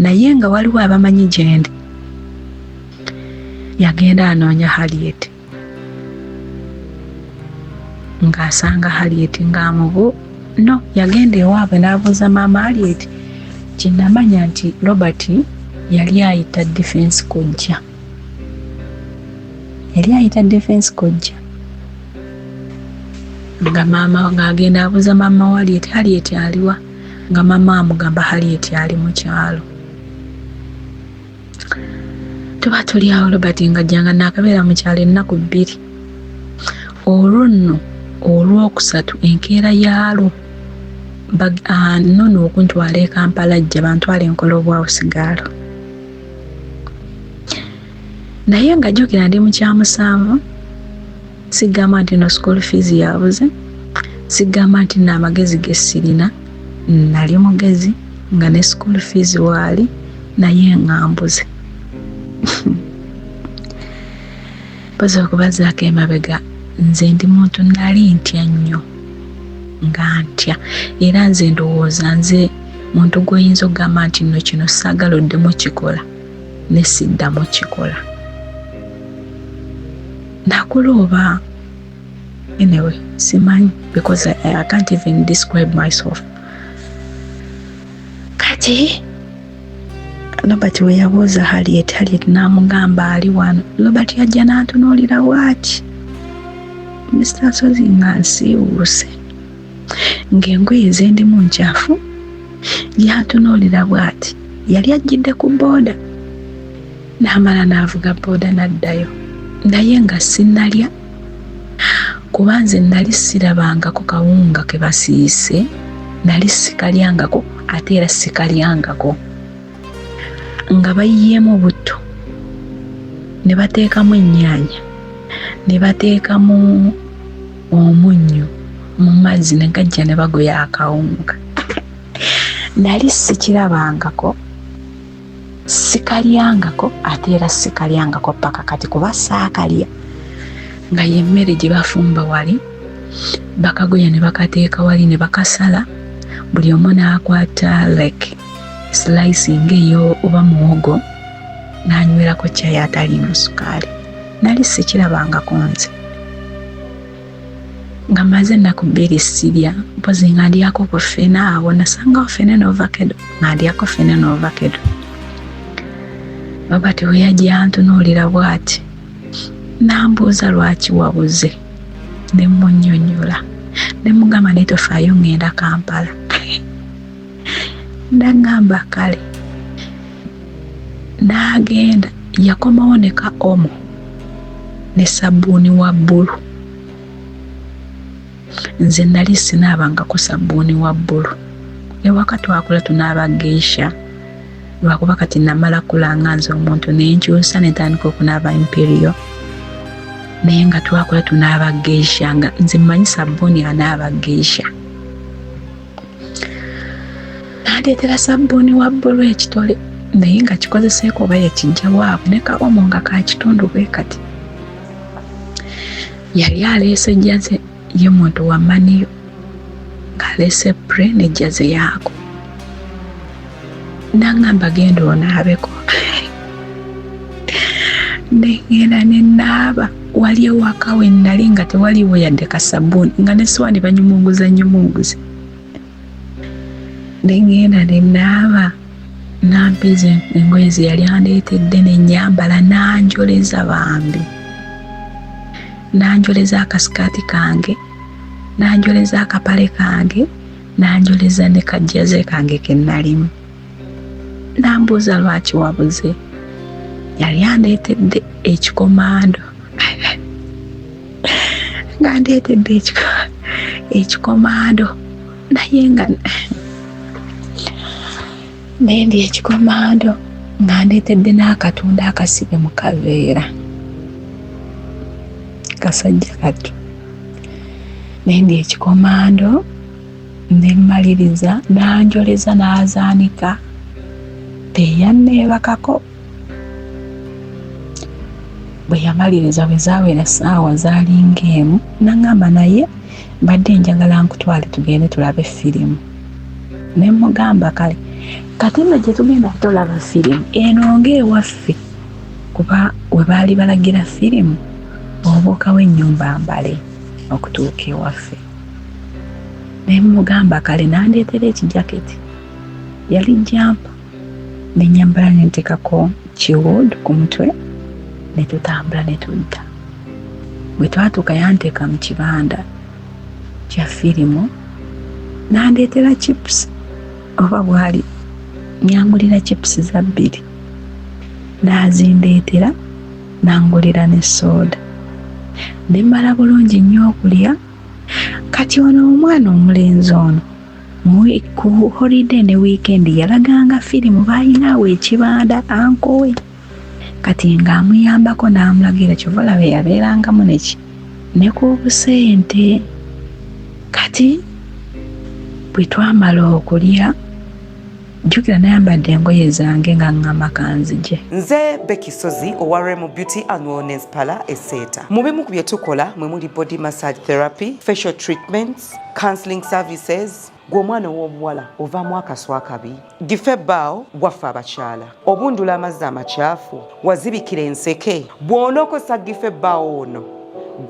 naye nga waliwo abamanyi gye ndi. Yagenda anoonya Harriet, ng'asanga Harriet ng'amubu no yagenda ewaabwe n'abuuza maama Harriet. Kyenamanya nti Robert yali ayita defense kojja, yali ayita defense kojja, nga maama ng'agenda abuuza maama wa Harriet, Harriet aliwa? Nga maama amugamba Harriet ali mu kyalo. Tuba tuli awo, Robert ng'ajja nga naakabeera mu kyalo ennaku 2. Olwo nno olwokusatu enkeera yaalwo nnono okuntwala e Kampala, ajja bantwale nkola obwawusigaalo, naye nga jjukira ndi mu kyamusanvu. Sigamba nti no school fees yabuze, sigamba nti no amagezi ge sirina, nali mugezi nga ne school fees waali, naye nga mbuze. Mpozi okubazaako emabega, nze ndi muntu nali ntya nnyo, nga ntya, era nze ndowooza nze muntu gw'oyinza okugamba nti nno kino saagala oddemu kikola, ne siddamu kikola. Nakula oba anyway simanyi, because I can't even describe myself. Kati Robert we yabuuza Harriet, Harriet n'amugamba ali wano. Robert yajja n'antunuulira bw'ati, Mr. Sozi, nga nsiiwuuse, ng'engoye zendimu nkyafu. Yantunuulira bw'ati, yali ajjidde ku booda, n'amala n'avuga booda n'addayo, naye nga sinnalya, kuba nze nali sirabangako kawunga ke basiise, nali sikalyangako, ate era sikalyangako, nga bayiyeemu butto ne bateekamu ennyaanya ne bateekamu omunnyo mu mazzi ne gajja ne bagoya akawunga. Nali sikirabangako, sikalyangako, ate era sikalyangako paka kati, kuba saakalya. Nga yemmere gye bafumba wali, bakagoya ne bakateeka wali ne bakasala, buli omu n'akwata like slice ng'eyo oba muwogo n'anywerako caayi ataliimu sukaali. Nali sikirabangako nze. Nga mmaze ennaku 2 sirya, mpozi nga ndyako ku ffene awo, nasangawo ffene n'ovakedo, nga ndyako ffene n'ovakedo. Robert we yajja antunuulira bw'ati, n'ambuuza lwaki wabuze, ne mmunnyonnyola, ne mugamba naye tofaayo ŋŋenda Kampala. N'aŋŋamba kale, n'agenda, yakomawo ne ka omo ne sabbuuni wa bbulu. Nze nali sinaabangako sabbuuni wa bbulu. Ewaka twakula tunaaba geisha, lwakuba kati namala kula nga nze omuntu ne nkyusa ne ntandika okunaaba imperial, naye nga twakula tunaaba geisha, nga nze mmanyi sabbuuni anaaba geisha. N'andeetera sabbuuni wa bbulu ekitole, naye nga kikozeseeko oba yakijja waabwe, ne ka omo nga ka kitundu bwe kati. Yali aleese jersey ye, muntu wa Man U, ng'aleese pre ne jersey yaako, n'aŋŋamba genda onaabeko. Ne ŋŋenda ne naaba. Wali ewaka we nnali nga tewaliiwo yadde kasabbuuni, nga n'essowaani banyumunguza nyumunguze. Ne ŋŋenda ne naaba, n'ampeeza engoye ze yali andeetedde ne nnyambala, n'anjoleza bambi, n'anjoleza akasikaati kange, n'anjoleza akapale kange, n'anjoleza ne ka jersey kange ke nnalimu. N'ambuuza lwaki wabuze. Yali andeetedde ekikomando, ng'andeetedde ekikomando, naye nga nendi ekikomando, ng'andeetedde n'akatunda akasibe mu kaveera, kasajja kattu. Nendi ekikomando ne mmaliriza, n'anjoleza n'azaanika, teyanneebakako. Bwe yamaliriza, bwe zaawera ssaawa zaalinga 1, n'aŋŋamba naye mbadde njagala nkutwale tugende tulabe firimu. Ne mmugamba kale. Kati nno gye tugenda tolaba firimu eno ng'ewaffe, kuba we baali balagira firimu obuukawo ennyumba mbale okutuuka ewaffe. Ne mmugamba kale, n'andeetera ekijaketi, yali jumper, ne nnyambala ne nteekako kiwood ku mutwe, ne tutambula ne tudda. Bwe twatuuka yanteeka mu kibanda kya firimu, n'andeetera chips, oba bwali nyangulira chips za 2, n'azindeetera, n'angulira ne sooda, ne mmala bulungi nnyo okulya. Kati ono omwana omulenzi ono ku holiday ne weekend yalaganga firimu, baalina awo ekibanda uncle we, kati ng'amuyambako n'amulagira, kyova olaba yabeerangamu neki Ne ku busente. Kati bwe twamala okulya, jjukira nayambadde engoye zange nga ŋŋamba kanzije. Nze Becky Sozi owa Remo Beauty and Wellness Parlour e Seeta. Mu bimu ku bye tukola mwe muli body massage therapy, facial treatments, counseling services. Gwe omwana ow'obuwala ovaamu akasu akabi, gife ebbaawo gwaffe abakyala, obundula amazzi amakyafu, wazibikira enseke. Bw'onookozesa gife ebbaawo ono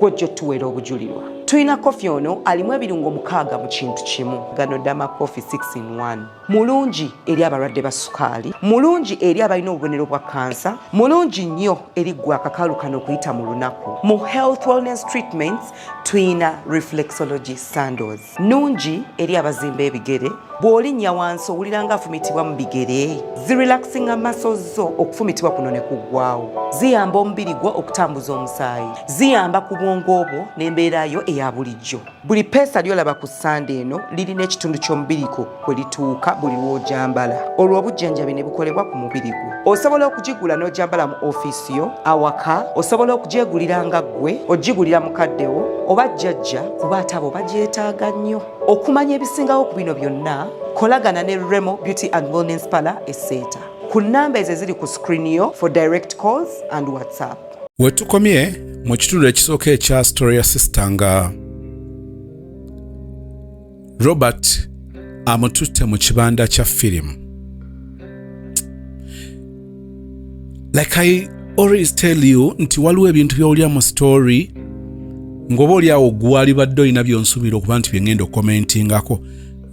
gw'ojja otuweera obujulirwa. Tulina kofi ono alimu ebirungo 6 mu kintu kimu. Gano Dama Coffee 6 in 1. Mulungi eri abalwadde ba sukaali, mulungi eri abalina obubonero bwa kansa, mulungi nnyo eri ggwe akakalu kano okuyita mu lunaku. Mu health wellness treatments tulina reflexology sandals, nnungi eri abazimba ebigere. Bw'olinnya wansi owulira nga afumitibwa mu bigere, zirelaxinga muscles zo, okufumitibwa kuno ne kuggwawo. Ziyamba omubiri gwo okutambuza omusaayi, ziyamba ku bwongo bwo n'embeera yo eya bulijjo. Buli peesa ly'olaba ku sande eno lirina ekitundu ky'omubiri gwo kwe lituuka buli lw'ogyambala, olwo obujjanjabi ne bukolebwa ku mubiri gwo. Osobola okugigula n'ogyambala mu ofiisi yo, awaka, osobola okugyegulira nga ggwe, ogigulira mukaddewo oba jjajja, kuba ate abo bagyetaaga nnyo. Okumanya ebisingawo ku bino byonna, kolagana ne Remo Beauty and Wellness Parlour e Seeta ku nnamba ezo eziri ku screen yo for direct calls and WhatsApp. Wetukomye mu kitundu ekisooka ekya story ya sister nga Robert amututte mu kibanda kya firimu. Like I always tell you nti waliwo ebintu by'owulira mu story ng'oba oli awo gwali badde olina byonsuubira okuba nti byengenda okukomentingako,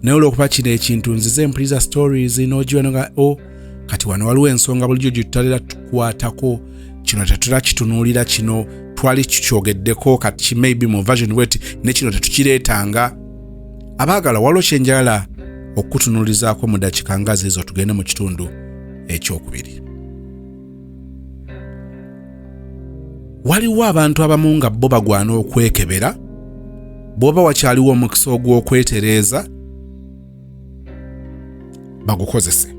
naye olwokuba kino ekintu nzize mpuliza stories n'ogiwa nga o kati wano waliwo ensonga bulijjo gye tutalera tukwatako, kino tetula kitunuulira, kino twali kikyogeddeko, kati maybe mu version bweti ne kino tetukireetanga. Abaagala waliwo kyenjagala okutunuulizaako mu dakiika nga zeezo, tugende mu kitundu ekyokubiri. Waliwo abantu abamu nga bo bagwana okwekebera, bw'oba wakyaliwo omukisa ogw'okwetereeza bagukozese.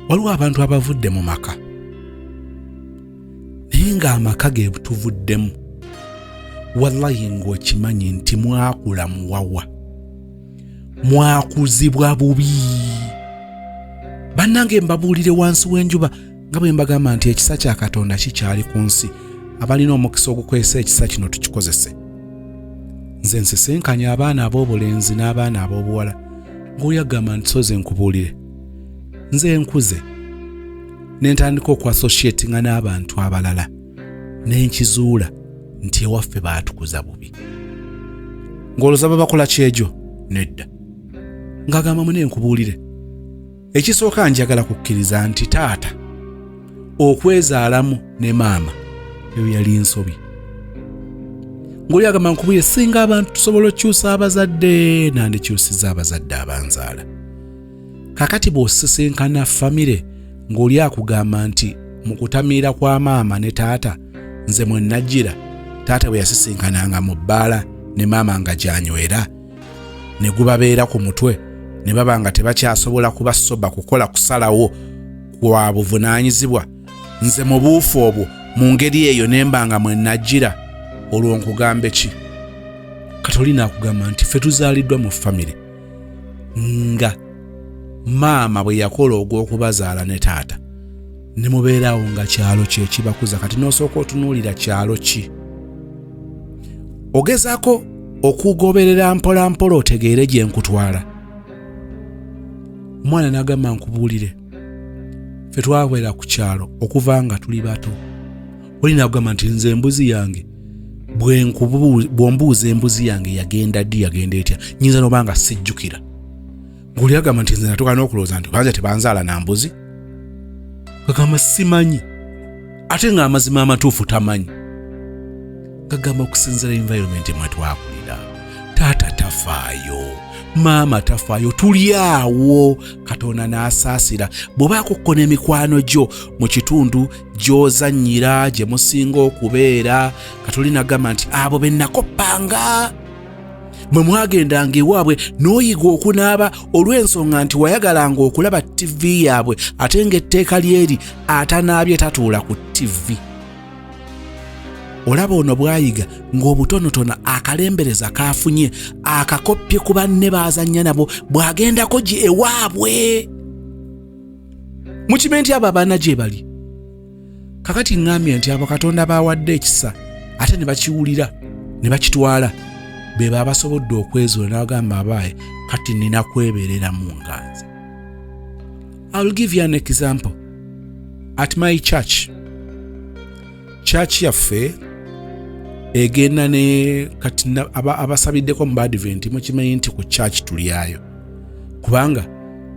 Waliwo abantu abavudde mu maka, naye ng'amaka ge tuvuddemu wallahi ng'okimanyi nti mwakula muwawa, mwakuzibwa bubi. Bannange mbabuulire wansi w'enjuba nga bwe mbagamba nti ekisa kya Katonda kikyali ku nsi, abalina omukisa ogukwesa ekisa kino tukikozese. Nze nsisinkanye abaana ab'obulenzi n'abaana ab'obuwala ng'oli agamba nti soze nkubuulire, nze nkuze ne ntandika okuassociatinga n'abantu abalala ne nkizuula nti ewaffe baatukuza bubi. Ng'olowooza babakola kyejo? Nedda. Ng'agamba mune nkubuulire, ekisooka njagala kukkiriza nti taata okwezaalamu ne maama eyo yali nsobi. Ng'oli agamba nkubuulire, singa abantu tusobola okukyusa abazadde, nandikyusiza abazadde abanzaala. Kakati bw'osisinkana famire ng'oli akugamba nti mu kutamiira kwa maama ne taata nze mwe najjira, taata bwe yasisinkananga mu bbaala ne maama nga gyanywera ne gubabeera ku mutwe, ne baba nga tebakyasobola kuba soba kukola kusalawo kwa buvunaanyizibwa, nze mu buufu obwo mu ngeri eyo ne mba nga mwe najjira, olwo nkugambe ki? Kati oli naakugamba nti ffe tuzaaliddwa mu famire nga maama bwe yakola ogw'okubazaala ne taata ne mubeeraawo nga kyalo kye kibakuza. Kati n'osooka otunuulira kyalo ki, ogezaako okugoberera mpola mpola otegeere gye nkutwala. Omwana n'agamba nkubuulire, ffe twabeera ku kyalo okuva nga tuli bato. Oli n'agamba nti nze embuzi yange bw'ombuuza embuzi yange yagenda ddi, yagenda etya, nyinza n'oba nga sijjukira. Ng'oli agamba nti nze natuuka n'okulowooza nti banza tebanzaala na mbuzi, gagamba simanyi, ate ng'amazima amatuufu tamanyi. Gagamba okusinziira environment mwe twakulira, taata tafaayo, maama tafaayo, tuli awo Katonda n'asaasira. Bw'obaako ko n'emikwano gyo mu kitundu gy'ozannyira gye musinga okubeera, katoli nagamba nti abo be nakoppanga, mwe mwagendanga ewaabwe n'oyiga okunaaba olw'ensonga nti wayagalanga okulaba ttivi yaabwe, ate ng'etteeka lyeri atanaabye tatuula ku ttivi. Olaba ono bw'ayiga ng'obutonotono akalembereza kaafunye akakoppye ku banne baazannya nabo bw'agendako gye ewaabwe. Mukime nti abo abaana gye bali. Kakati ŋŋambye nti abo Katonda baawadde ekisa ate ne bakiwulira ne bakitwala be baba basobodde okwezuula n'agamba abaaye kati nina kwebeereramu nga nze. I'll give you an example. At my church, church yaffe egenda ne kati abasabiddeko mu Badvent mukimanyi nti ku church tulyayo kubanga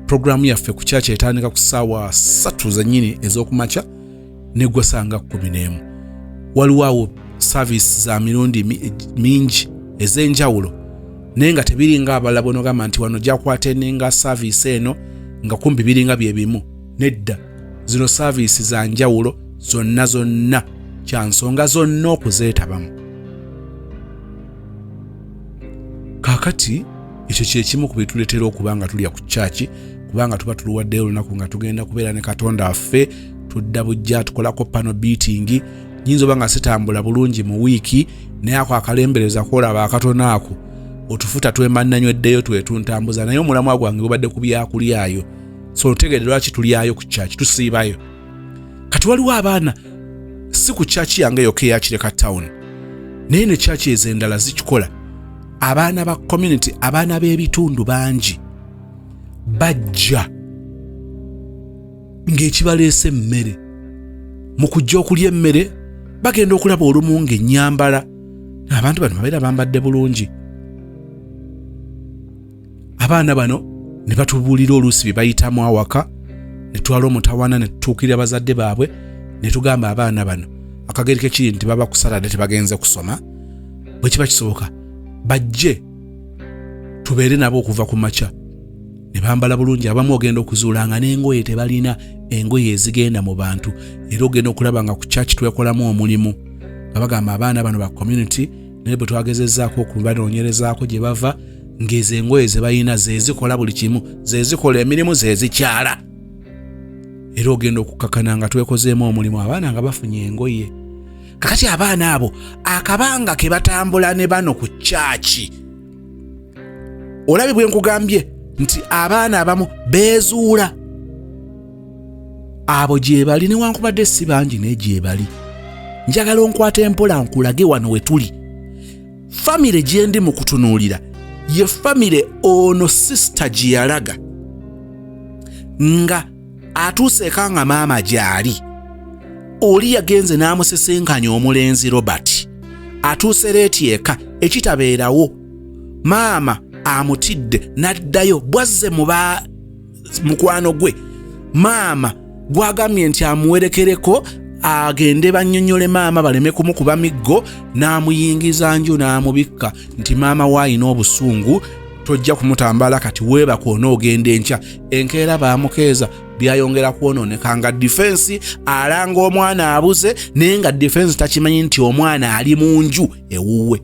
programu yaffe ku church etandika ku ssaawa 3 zennyini ez'okumakya negwa sanga 11. Waliwo awo service za mirundi mingi ez'enjawulo naye nga tebiringa abalala bonogamba nti wano gyakwata service eno nga kumbi biringa bye bimu. Nedda, zino service za njawulo zonna zonna, kya nsonga zonna okuzeetabamu. Kaakati ekyo kye kimu ku bituleetera okuba nga tulya ku church, kubanga tuba tuluwaddeyo olunaku nga tugenda kubeera ne Katonda waffe, tudda bujja tukolako pano beating. Nyinza oba nga sitambula bulungi mu wiiki, naye ako akalembereza kwolaba akatono ako otufuta twemba nanyweddeyo twetuntambuza, naye omulamwa gwange gubadde ku byakulyayo. So otegedde lwaki tulyayo ku church, tusiibayo. Kati waliwo abaana si ku church yange yokka eya Kireka Town, naye ne church ez'endala zikikola. Abaana ba community, abaana b'ebitundu bangi bajja ng'ekibaleese emmere. Mu kujja okulya emmere bagenda okulaba olumu ng'ennyambala abantu bano babeera bambadde bulungi. Abaana bano ne batubuulira oluusi bye bayitamu awaka, ne twala omutawaana ne tutuukirira bazadde baabwe ne tugamba abaana bano akageri ke kiri nti baba ku Saturday tebagenze kusoma, bwe kiba kisoboka bajje tubeere nabo okuva ku makya. Ne bambala bulungi. Abamu ogenda okuzuula nga n'engoye tebalina, engoye ezigenda mu bantu. Era ogenda okulaba nga ku church twekolamu omulimu nga bagamba abaana bano ba community, naye bwe twagezezzaako okubanoonyerezaako gye bava ng'ezo engoye ze balina ze zikola buli kimu, ze zikola emirimu, ze zikyala. Era ogenda okukakana nga twekozeemu omulimu, abaana nga bafunye engoye. Kakati abaana abo akabanga ke batambula ne bano ku church, olabye bwe nkugambye nti abaana abamu beezuula abo gye bali, newankubadde si bangi naye gye bali. Njagala onkwata empola nkulage wano we tuli. Famire gye ndi mu kutunuulira ye famire ono sisita gye yalaga nga atuuse eka nga maama gy'ali. Oli yagenze n'amusisinkanya omulenzi Robert atuuse leeti eka ekitabeerawo, maama amutidde n'addayo. Bwazze mu ba mukwano gwe maama gwagambye nti amuwerekereko agende bannyonnyole maama baleme kumukuba miggo, n'amuyingiza nju n'amubikka nti maama we alina obusungu, tojja kumutambala, kati weebaka onoogenda enkya. Enkeera baamukeeza byayongera kwonooneka nga defense alanga omwana abuze, naye nga defense takimanyi nti omwana ali mu nju ewuwe.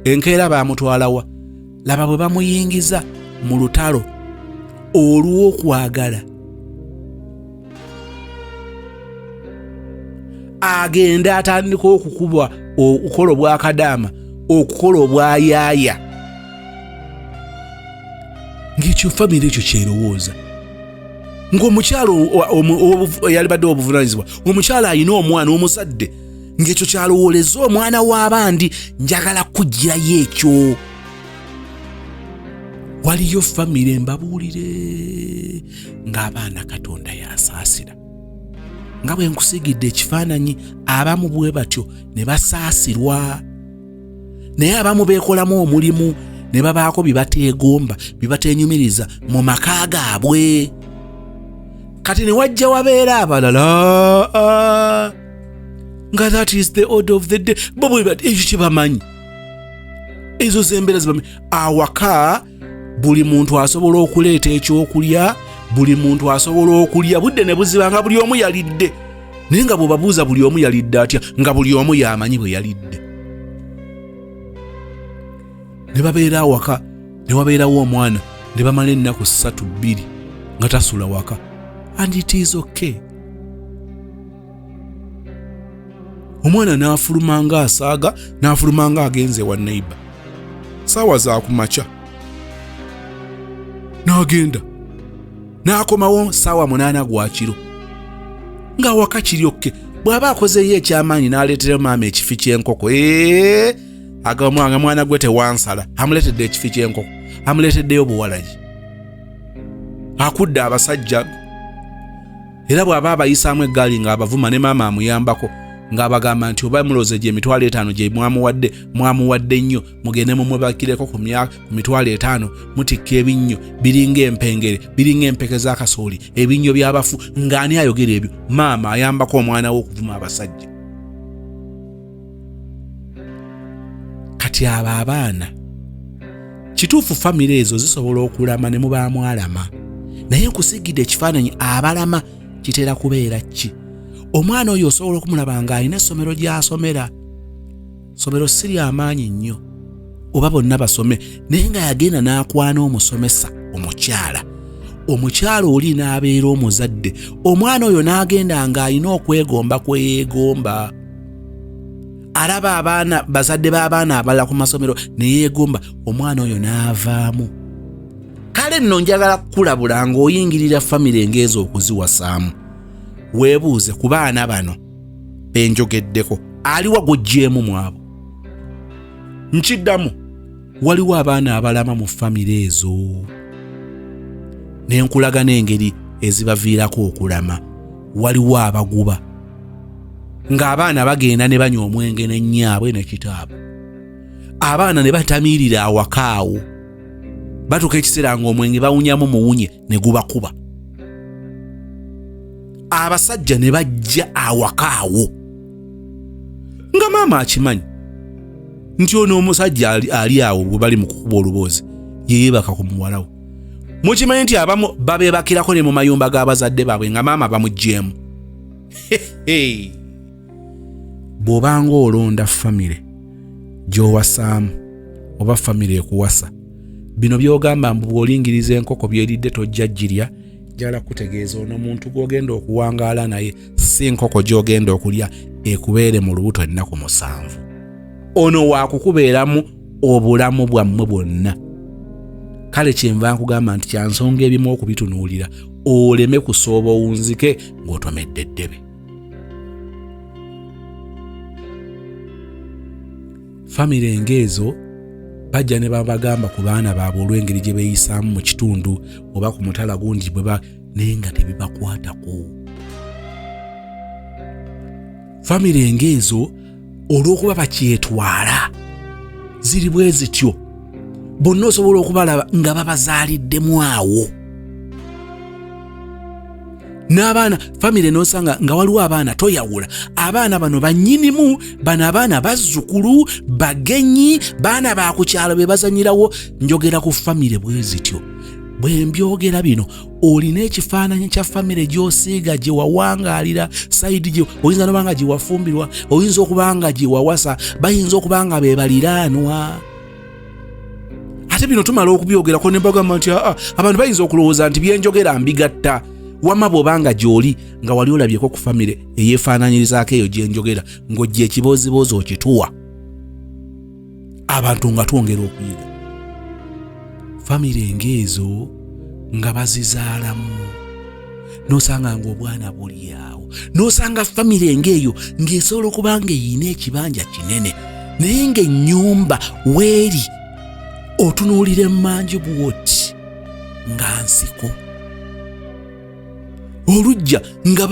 Enkeera baamutwalawa? Laba bwe bamuyingiza mu lutalo olw'okwagala agende atandika okukuba, okukola obwakadaama, okukola obwayaaya, ng'ekyo famire ekyo kyerowooza ng'omukyalo eyalibadde obuvunanyizibwa, omukyalo alina omwana omuzadde, ng'ekyo kyalowooleza omwana w'abandi. Njagala kugirayo ekyo. Waliyo famire mbabuulire ng'abaana Katonda yasaasira, nga bwe nkusiigidde ekifaananyi. Abamu bwe batyo ne basaasirwa, naye abamu beekolamu omulimu ne babaako bye bateegomba, bye bateenyumiriza mu maka gaabwe. Kati ne wajja wabeera abalala nga that is the order of the day. Bo bwe bati ekyo kyebamanyi, ezo zembeera zebamanyi. Awaka buli muntu asobola okuleeta ekyokulya, buli muntu asobola okulya, budde ne buziba nga buli omu yalidde, naye nga bw'obabuuza buli omu yalidde atya, nga buli omu yamanyi bwe yalidde. Ne babeera awaka ne wabeerawo omwana ne bamala ennaku 3 2 nga tasula waka, and it is okay. Omwana n'afuluma nga asaaga, n'afuluma nga agenze ewa neighbor. Saawa za kumakya. N'agenda. N'akomawo saawa 8 gwa kiro. Ng'awaka kiri okke. Bw'aba akozeeyo ekyamaanyi n'aleetera maama ekifi ky'enkoko. Agamba mwana gwe tewansala. Amuleetedde ekifi ky'enkoko. Amuleeteddeyo buwalagi. Akudde abasajja. Era bw'aba abayisaamu eggaali ng'abavuma ne maama amuyambako ng'abagamba nti oba mulowooza gye emitwalo 5 gye mwamuwadde, mwamuwadde nnyo, mugende mumwebakireko ku mitwalo 5, mutikka ebinnyo biringa empengere, biringa empeke z'akasooli, ebinnyo by'abafu. Ng'ani ayogera ebyo? Maama ayambako omwana we okuvuma abasajja. Kati abo abaana kituufu famire ezo zisobola okulama ne mubaamu alama, naye nkusigidde ekifaananyi abalama kitera kubeera ki? Omwana oyo osobola okumulaba ng'alina essomero gy'asomera, ssomero si ly'amaanyi nnyo oba bonna basome, naye nga yagenda n'akwana omusomesa omukyala, omukyala oli n'abeera omuzadde, omwana oyo n'agenda ng'alina okwegomba kwe yeegomba. Alaba abaana bazadde b'abaana abalala ku masomero ne yeegomba, omwana oyo n'avaamu. Kale nno njagala kukulabula ng'oyingirira famire ng'ezo okuziwasaamu, weebuuze ku baana bano benjogeddeko, aliwa gw'oggyeemu mu abo? Nkiddamu, waliwo abaana abalama mu famire ezo, ne nkulaga n'engeri ezibaviirako okulama. Waliwo abaguba ng'abaana bagenda ne banywa omwenge ne nnyaabwe ne kitaabwe, abaana ne batamiirira awaka awo, batuuka ekiseera ng'omwenge bawunyamu muwunye ne gubakuba, abasajja ne bajja awaka awo nga maama akimanyi nti ono omusajja ali awo bwe bali mu kukuba oluboozi yeyeebaka ku muwala we. Mukimanyi nti abamu babeebakirako ne mu mayumba g'abazadde baabwe nga maama bamuggyeemu. Bw'obanga olonda famire gy'owasaamu oba famire ekuwasa, bino by'ogamba mbu bw'olingiriza enkoko by'eridde tojja girya, njagala kukutegeeza ono muntu gw'ogenda okuwangaala naye si nkoko gy'ogenda okulya ekubeere mu lubuto ennaku 7. Ono waakukubeeramu obulamu bwammwe bwonna. Kale kyenva nkugamba nti kya nsonga ebimu okubitunuulira oleme kusooba owunzike ng'otomedde eddebe. Famire ng'ezo bajja ne babagamba ku baana baabwe olw'engeri gye beeyisaamu mu kitundu oba ku mutala gundi bwe ba, naye nga tebibakwatako. Famire ng'ezo olw'okuba bakyetwala ziri bwe zityo, bonna osobola okubalaba nga babazaaliddemu awo n'abaana. Famire n'osanga nga waliwo abaana toyawula, abaana bano bannyinimu, bano abaana bazzukulu, bagenyi, baana ba ku kyalo be bazanyirawo. Njogera ku famire bwe zityo. Bwe mbyogera bino olina ekifaananyi kya famire gy'osiiga gye wawangaalira, sayidi gye oyinza n'oba nga gye wafumbirwa, oyinza okuba nga gye wawasa, bayinza okuba nga be baliraanwa. Ate bino tumala okubyogerako ne mbagamba nti aa, abantu bayinza okulowooza nti byenjogera mbigatta. Wamma bw'oba nga gy'oli nga wali olabyeko ku famire eyeefaanaanyirizaako eyo gye njogera, ng'ojja ekibooziboozi okituwa abantu nga twongera okuyiga. Famire ng'ezo nga bazizaalamu n'osanga ng'obwana buli awo, n'osanga famire ng'eyo ng'esobola okuba ng'eyina ekibanja kinene, naye ng'ennyumba weeri otunuulira emmanju bw'oti nga nsiko, olujja nga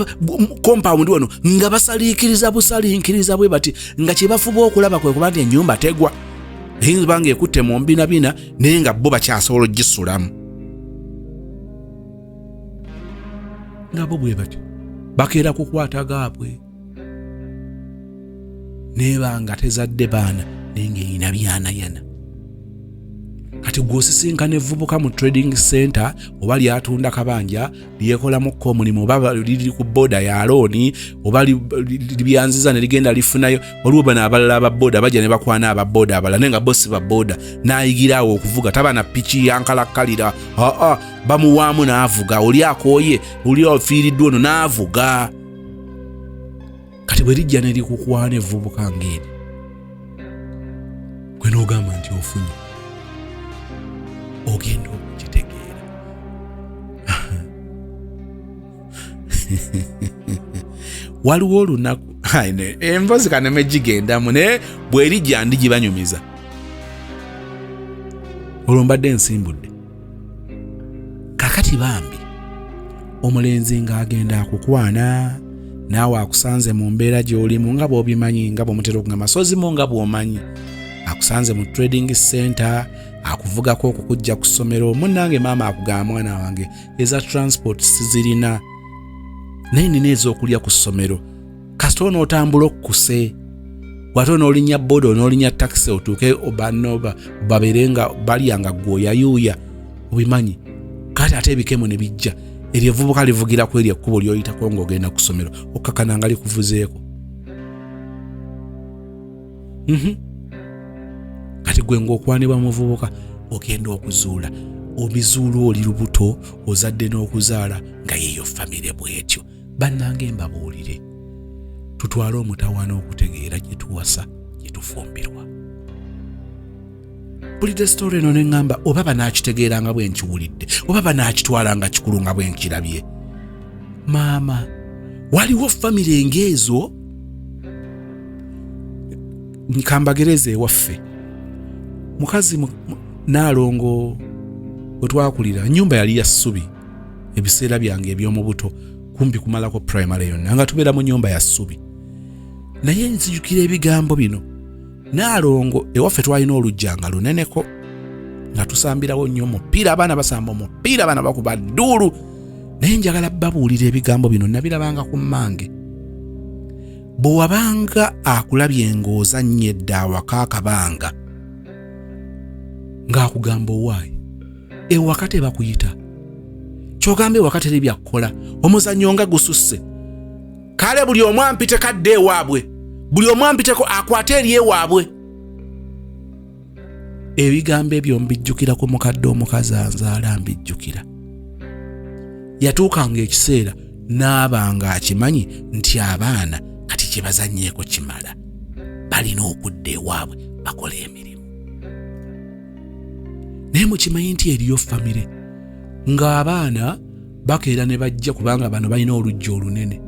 compound wano nga basaliikiriza busaliikiriza bwe bati, nga kye bafuba okulaba kwe kuba nti ennyumba tegwa, eyinza oba ng'ekutte mu mbinabina, naye nga bo bakyasobola ogisulamu. Nga bo bwe batyo bakeera kukwata gaabwe, neeba nga tezadde baana naye ng'erina byanayana. Kati gw'osisinkana evvubuka mu trading center oba lyatunda kabanja lyekolamukko omulimu, oba liri ku boda ya looni, oba libyanziza ne ligenda lifunayo. Waliwo bano abalala aba boda bajja ne bakwana aba boda abalala, naye nga bo si ba boda, n'ayigira awo okuvuga, taba na piki yankalakkalira, aa bamuwaamu n'avuga, oli akooye, oli ofiiriddwa ono n'avuga. Kati bwe lijja ne likukwana evvubuka ng'eri, gwe n'ogamba nti ofunye, ogenda okukitegeera. Waliwo olunaku envozi kaneme gigendamu, naye bw'erijja ndigibanyumiza. Olwo mbadde nsimbudde. Kakati bambi omulenzi ng'agenda akukwana, naawe akusanze mu mbeera gy'olimu nga bw'obimanyi, nga bw'omutera okugamba sozimu, nga bw'omanyi, akusanze mu trading center, akuvugako okukujja ku ssomero. Munnange maama akugamba, mwana wange eza transport sizirina, naye nina ez'okulya ku ssomero, kasita onootambula okkuse, wate onoolinya boda, onoolinya takisi otuuke banno babeere nga balya nga gwe oyayuuya, obimanyi. Kati ate ebikemo ne bijja, eryo evvubuka livugira ku eryo ekkubo ly'oyitako ng'ogenda ku ssomero, okkakana nga likuvuzeeko. Kati gwe ng'okwanibwa muvubuka, ogenda okuzuula obizuula oli lubuto, ozadde n'okuzaala, nga yeeyo famire bw'etyo. Bannange mbabuulire, tutwale omutawaana okutegeera gye tuwasa, gye tufumbirwa. Mpulidde sitoori eno ne ŋŋamba oba banaakitegeera nga bwe nkiwulidde, oba banaakitwala nga kikulu nga bwe nkirabye. Maama, waliwo famire ng'ezo. Nkambagereza ewaffe mukazi Naalongo we twakulira, ennyumba yali ya ssubi. Ebiseera byange eby'omu buto, kumpi kumalako primary yonna nga tubeera mu nnyumba ya ssubi, naye nzijukira ebigambo bino. Naalongo ewaffe twalina olujja nga luneneko, nga tusambirawo nnyo omupiira, abaana basamba omupiira, abaana bakuba dduulu. Naye njagala babuulira ebigambo bino nabirabanga ku mmange. Bwe wabanga akulabye ng'ozannya edda awaka akabanga, ng'akugamba, owaayi ewaka tebakuyita, kyogamba ewaka teri byakukola, omuzannyo nga gususse, kale buli omu ampiteko adde ewaabwe, buli omu ampiteko akwate eri ewaabwe. Ebigambo ebyo mbijjukira ku mukadde omukazi anzaala, mbijjukira. Yatuukanga ekiseera n'aba nga akimanyi nti abaana kati kye bazannyeeko kimala, balina okudda ewaabwe bakole emirimu. Naye mukimanyi nti eriyo famire ng'abaana bakeera ne bajja, kubanga bano balina olujja olunene,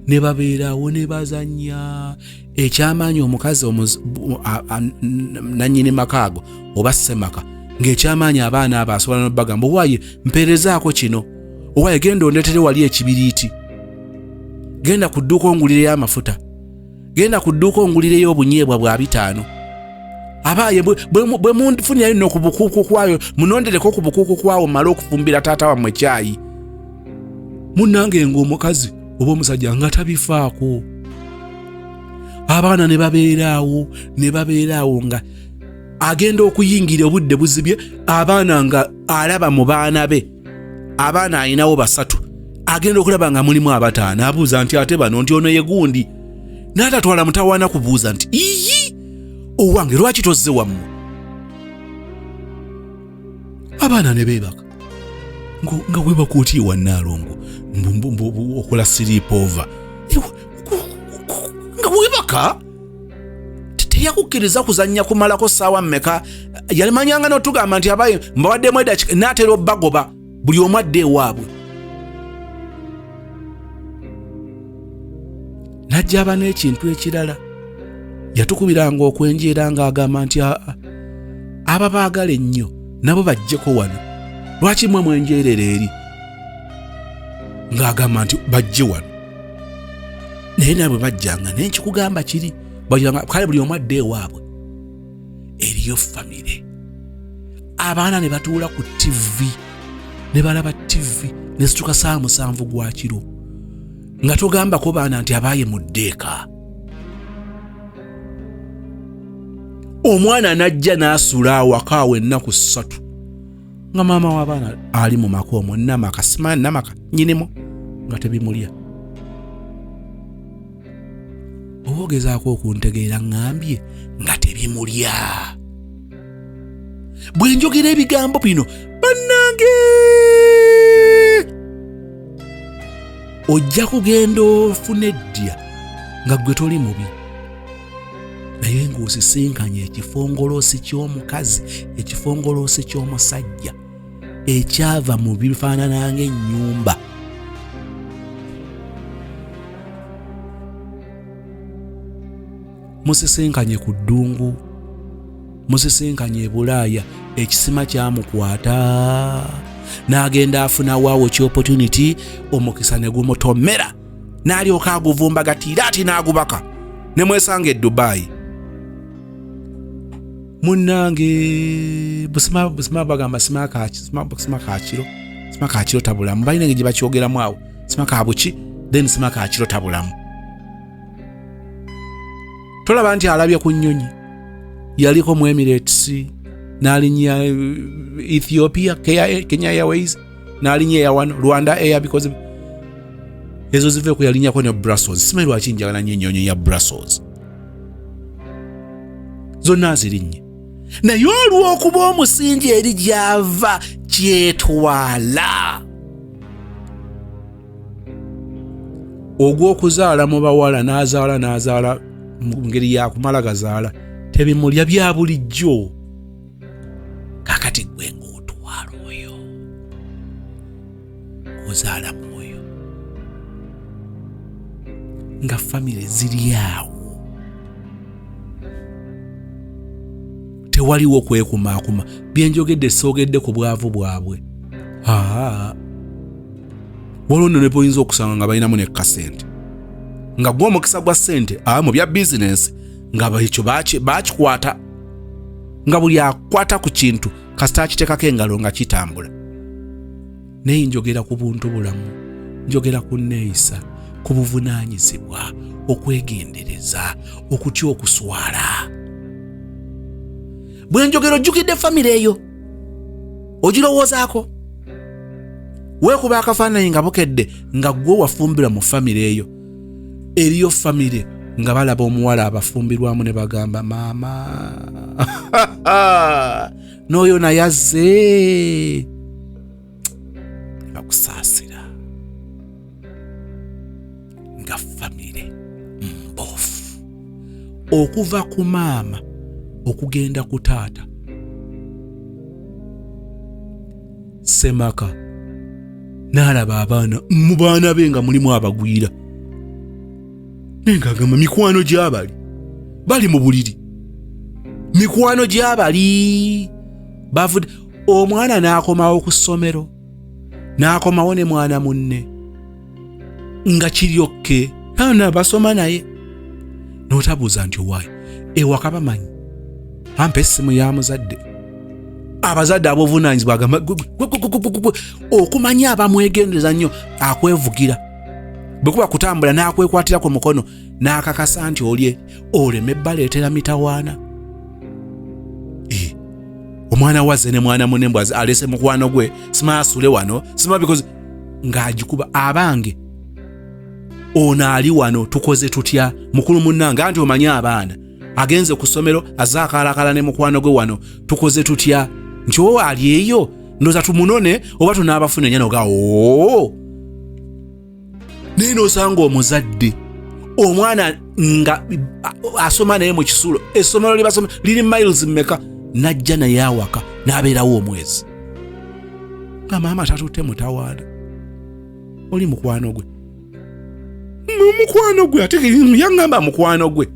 ne babeerawo ne bazannya. Ekyamaanyi omukazi nannyini maka ago oba ssemaka, ng'ekyamaanyi abaana abo asobola nobagamba, owaaye mpeerezaako kino, owaaye genda ondeetere wali ekibiriiti, genda ku dduuka ongulireyo amafuta, genda ku dduuka ongulireyo obunyeebwa bwa 5, abaaye bwe munfunirayo nno ku bukuuku kwayo, munondereko ku bukuuku kwawo mmale okufumbira taata wammwe kyayi. Munnange ng'omukazi oba omusajja nga tabifaako, abaana ne babeeraawo, ne babeeraawo, nga agenda okuyingira obudde buzibye, abaana nga alaba mu baana be, abaana alinawo 3, agenda okulaba nga mulimu 5, abuuza nti ate bano, nti ono ye gundi, n'atatwala mutawaana kubuuza nti iyi owange lwaki tozze wammwe? Abaana ne beebaka nga webaka otya ewa Nnaalongo, okola sleepover nga webaka, teyakukkiriza kuzannya kumalako ssaawa mmeka? Yalimanyanga n'otugamba nti abaye mbawaddemu edakika, naatera obbagoba, buli omu adde ewaabwe. Najja aba n'ekintu ekirala, yatukubiranga okwenjeera ng'agamba nti aa ababaagala ennyo nabo bajjeko wano, lwaki mwe mwenjeerera eri? Ng'agamba nti bajje wano, naye naabwe bajjanga. Naye nkikugamba kiri bajjanga, kale buli omu adde ewaabwe. Eriyo famire abaana ne batuula ku ttivi ne balaba ttivi ne zituuka saawa 7 gwa kiro, nga togambako baana nti abaaye mu ddeeka. Omwana n'ajja n'asula awaka awo ennaku 3, nga maama w'abaana ali mu maka omwo, namaka simanyi namaka nnyinimu, nga tebimulya. Oba ogezaako okuntegeera, ŋŋambye nga tebimulya. Bwe njogera ebigambo bino, bannange, Ojja kugenda ofuna eddya nga ggwe toli mubi, naye ng'osisinkanye ekifongoloosi ky'omukazi, ekifongoloosi ky'omusajja ekyava mu bifaanana ng'ennyumba. Musisinkanye ku ddungu, musisinkanye e Bulaaya, ekisima kyamukwata n'agenda afuna waawo ki opportunity, omukisa ne gumutomera n'alyoka aguvumbagatiira ati n'agubaka ne mwesanga e Dubai. Munnange, busima busima bagamba sima kakiro, sima kakiro tabulamu, balina engeri gye bakyogeramu awo, sima kabuki then sima kakiro tabulamu. Tolaba nti alabye ku nnyonyi, yaliko mu Emirates, n'alinnya Ethiopia, Kenya Airways, n'alinnya eya wano Rwanda Air, because ezo ziveeko yalinnyako ne Brussels. Simanyi lwaki njagala nnyo ennyonyi ya Brussels, zonna azirinnye, naye olw'okuba omusingi eri gy'ava kyetwala ogw'okuzaala mu bawala, n'azaala n'azaala mu ngeri yakumala gazaala, tebimulya bya bulijjo. Kakati gwe ng'otwala oyo ozaala mwoyo nga famire ziri awo, tewaliwo kwekumaakuma. Byenjogedde soogedde ku bwavu bwabwe. Aa, waliwo nno ne boyinza okusanga nga balinamu ne kasente, nga gwe omukisa gwa ssente mu bya bizinensi nga ekyo bakikwata, nga buli akwata ku kintu kasita akitekako engalo nga kitambula. Naye njogera ku buntu bulamu, njogera ku nneeyisa, ku buvunaanyizibwa, okwegendereza, okutya okuswala. Bwe njogera ojjukidde famire eyo, ogirowoozaako, weekuba akafaananyi nga bukedde nga ggwe wafumbirwa mu famire eyo. Eriyo famire nga balaba omuwala abafumbirwamu ne bagamba, maama n'oyo naye azze, bakusaasira nga famire mbofu okuva ku maama okugenda ku taata. Semaka n'alaba abaana mu baana be nga mulimu abagwira, naye ng'agamba mikwano gy'abali bali mu buliri, mikwano gy'abali bavudde. Omwana n'akomawo ku ssomero, n'akomawo ne mwana munne nga kiryokke ana basoma naye, n'otabuuza nti owaayo ewaka bamanyi, ampa essimu ya muzadde. Abazadde ab'obuvunaanyizibwa agamba okumanya abamwegendereza nnyo, akwevugira bwe kuba kutambula n'akwekwatira ku mukono n'akakasa nti olye oleme baleetera mitawaana. Omwana wazze ne mwana munne, mbw alese mukwano gwe, sima asule wano, sima because ng'agikuba abange ono ali wano, tukoze tutya mukulu munnange? Anti omanyi abaana, agenze ku ssomero azze akaalakala ne mukwano gwe wano, tukoze tutya? Nti owo ali eyo, ndowooza tumunone oba tunaabafuna enyana oga oo. Naye n'osanga omuzadde omwana nga asoma naye mu kisulo, essomero lyebasoma liri miles mmeka, n'ajja naye awaka n'abeerawo omwezi nga maama tatutte mutawaana. Oli mukwano gwe, mukwano gwe, ate yaŋŋamba mukwano gwe,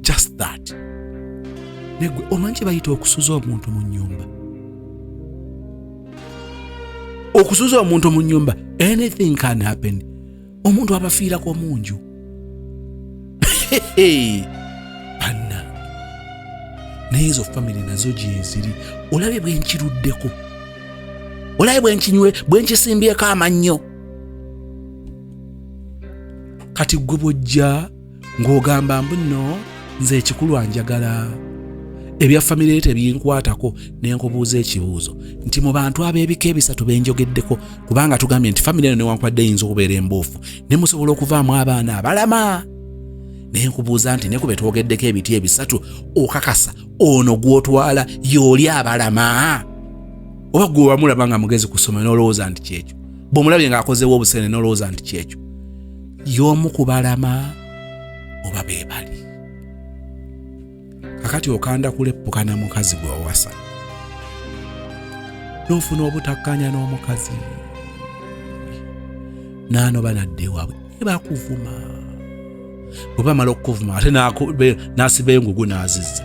just that. Negwe omanyi kye bayita okusuza omuntu mu nnyumba? Okusuza omuntu mu nnyumba, anything can happen. Omuntu abafiirako mu nju bannange. Naye ezo famire nazo gyeziri. Olabye bwenkiruddeko, olabye bwenkinywe, bwenkisimbyeko amannyo. Kati gwe bwojja ng'ogamba mbu nno nze ekikulu anjagala, ebya famire ye tebinkwatako, ne nkubuuza ekibuuzo nti mu bantu ab'ebika ebisatu benjogeddeko, kubanga tugambye nti famire eno newankubadde eyinza okubeera embuufu ne musobola okuvaamu abaana abalama, naye nkubuuza nti ne ku be twogeddeko ebiti ebisatu, okakasa ono gw'otwala y'oli abalama, oba gwe wamulaba nga mugezi ku ssomero n'olowooza nti kyekyo, bw'omulabye ng'akozeewo obusene n'olowooza nti kyekyo? Y'omu ku balama oba be bali. Kakati okanda kuleppuka na mukazi gwe wawasa, n'ofuna obutakkaanya n'omukazi, n'anoba n'adda ewaabwe ne bakuvuma. Bwe bamala okukuvuma ate n'asiba engugu n'azizza,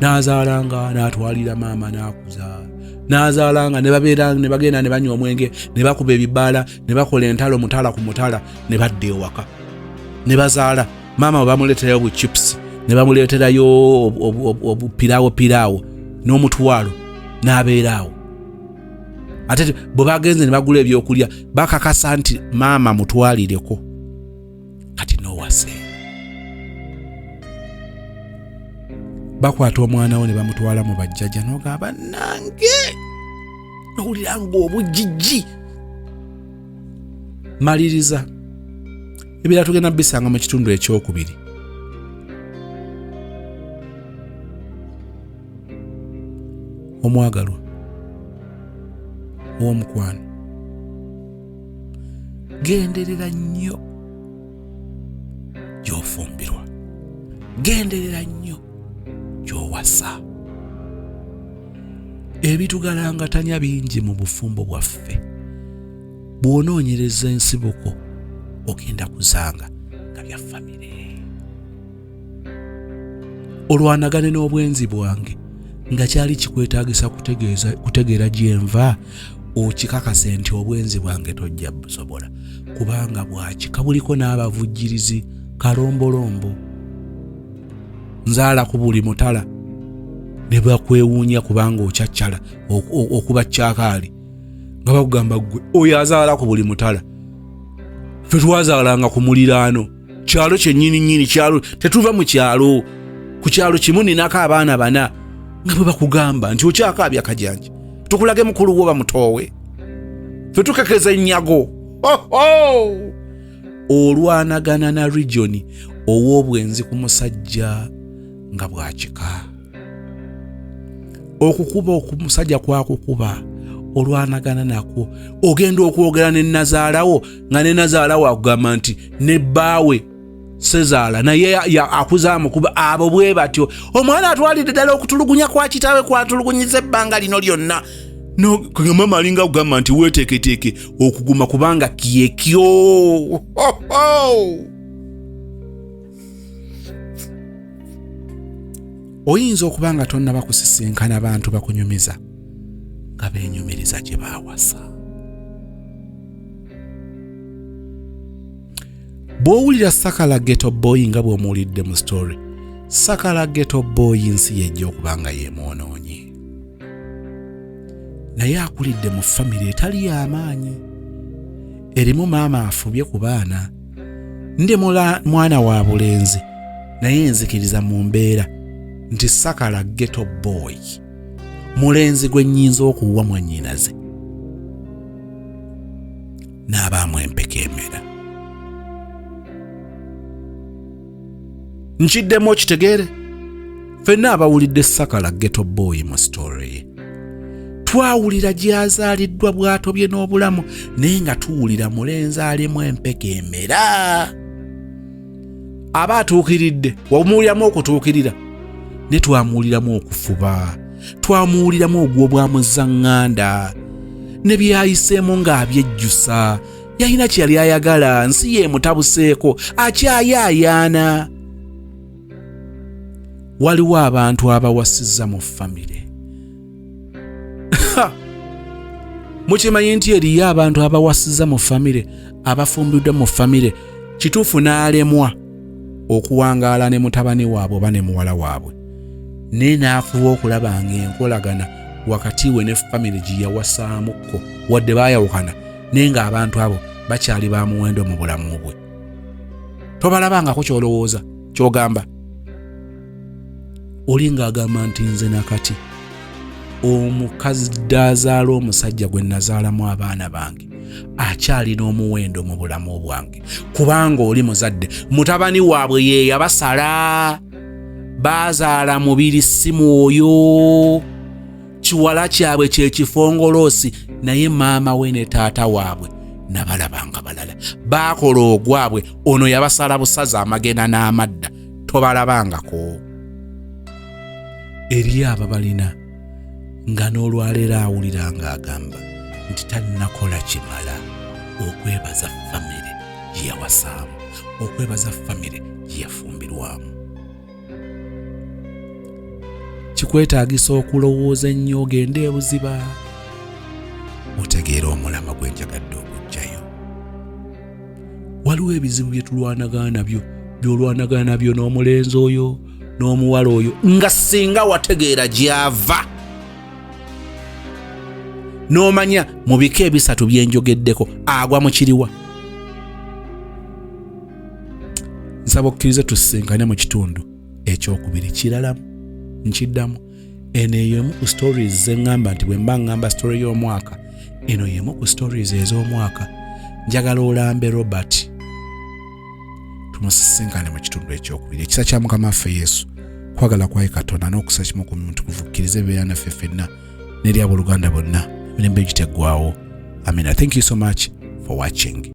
n'azaalanga n'atwalira maama n'akuza, n'azaalanga ne babeera ne bagenda ne banywa omwenge ne bakuba ebibaala ne bakola entalo mutala ku mutala ne badda ewaka ne bazaala. Maama bwe bamuleeterayo obuchipusi ne bamuleeterayo obupiraawo piraawo n'omutwalo n'abeera awo. Ate bwe bagenze ne bagula ebyokulya bakakasa nti maama mutwalireko. Kati n'owase bakwata omwana wo ne bamutwala mu bajjaja n'ogamba nange nowulira ng'obujijji. Maliriza ebirala tugenda bisanga mu kitundu ekyokubiri. Omwagalwa ow'omukwano, genderera nnyo gy'ofumbirwa, genderera nnyo gy'owasa. Ebitugalangatanya bingi mu bufumbo bwaffe. Bw'onoonyereza ensibuko ogenda kuzanga nga bya famire. Olwanagane n'obwenzi bwange nga kyali kikwetaagisa kutegeera gyenva, okikakase nti obwenzi bwange tojja busobola, kubanga bwakika buliko n'abavujjirizi kalombolombo. Nzaala ku buli mutala ne bakwewuunya kubanga okyaccala okuba kyakaali nga bakugamba ggwe oyo azaala ku buli mutala. Ffe twazaalanga ku muliraano, kyalo kyennyini nnyini, kyalo tetuva mu kyalo, ku kyalo kimu ninako abaana bana, nga bwe bakugamba nti okyakaabya kajanja tukulage mukulu wo bamutoowe, ffe tukekeza ennyago. Olwanagana na regioni ow'obwenzi ku musajja nga bwakika. Okukuba omusajja kwakukuba olwanagana nakwo, ogenda okwogera ne nazaalawo nga ne nazaalawo akugamba nti ne bbaawe sezaala naye akuzaamukuba. Abo bwe batyo omwana atwalidde ddala okutulugunya kwa kitaawe kwatulugunyiza ebbanga lino lyonna. Mama alinga kugamba nti weeteeketeeke okuguma kubanga kyekyo. Oyinza okuba nga tonnaba kusisinkana bantu bakunyumiza nga beenyumiriza gye baawasa. Bw'owulira Sakala Ghetto Boy nga bw'omuwulidde mu story, Sakala Ghetto Boy nsi yejja okuba nga yeemwonoonye, naye akulidde mu famire etali y'amaanyi, erimu maama afubye ku baana. Ndi mwana wa bulenzi, naye nzikiriza mu mbeera nti Sakala Ghetto Boy mulenzi gwe nnyinza okuwa mwannyinaze n'abaamu empeka emera. Nkiddemu okitegeere, ffenna abawulidde Sakala Ghetto Boy mu story ye twawulira gy'azaaliddwa bw'atobye n'obulamu, naye nga tuwulira mulenzi alimu empeka emera. Aba atuukiridde, wamuwuliramu okutuukirira, ne twamuwuliramu okufuba, twamuwuliramu ogw'obwamuzaŋŋanda ne byayiseemu ng'abyejjusa. Yalina kye yali ayagala, nsi yeemutabuseeko, akyayaayaana. Waliwo abantu abawasizza mu famire. Mukimanyi nti eriyo abantu abawasizza mu famire, abafumbiddwa mu famire, kituufu n'alemwa okuwangaala ne mutabani waabwe oba ne muwala waabwe, naye n'afuba okulaba ng'enkolagana wakati we ne famire gye yawasaamukko, wadde baayawukana, naye ng'abantu abo bakyali ba muwendo mu bulamu bwe. Tobalabangako ky'olowooza ky'ogamba oli ng'agamba nti nze nakati omukazi azaala omusajja gwe nazaalamu abaana bange akyalina omuwendo mu bulamu bwange, kubanga oli muzadde mutabani waabwe ye yabasala, baazaala mubiri si mwoyo, kiwala kyabwe kye kifongoloosi, naye maama we ne taata waabwe Nabalabanga balala baakola ogwabwe, ono yabasala busaza amagena n'amadda, tobalabangako. Eri ababalina nga n'olwaleero awulira ng'agamba nti tannakola kimala okwebaza famire gye yawasaamu, okwebaza famire gye yafumbirwamu. Kikwetaagisa okulowooza ennyo, ogende ebuziba otegeera omulama gwe njagadde okuggyayo. Waliwo ebizibu bye tulwanagana nabyo, by'olwanagana nabyo n'omulenzi oyo n'omuwala oyo, nga singa wategeera gy'ava n'omanya mu bika ebisatu byenjogeddeko agwa mu kiriwa. Nsaba okkirize tusisinkane mu kitundu ekyokubiri. Kiralamu nkiddamu, eno eyo emu ku stories ze ŋŋamba nti bwe mba ŋŋamba story y'omwaka, eno y'emu ku stories ez'omwaka. Njagala olambe Robert, tumusisinkane mu kitundu ekyokubiri. Ekisa kya Mukama waffe Yesu, kwagala kwaye Katonda, n'okusa kimu ku Mutukuvu kkirize ebibeera naffe ffenna n'eri abooluganda bonna emirembe egiteggwawo. Amina. Thank you so much for watching.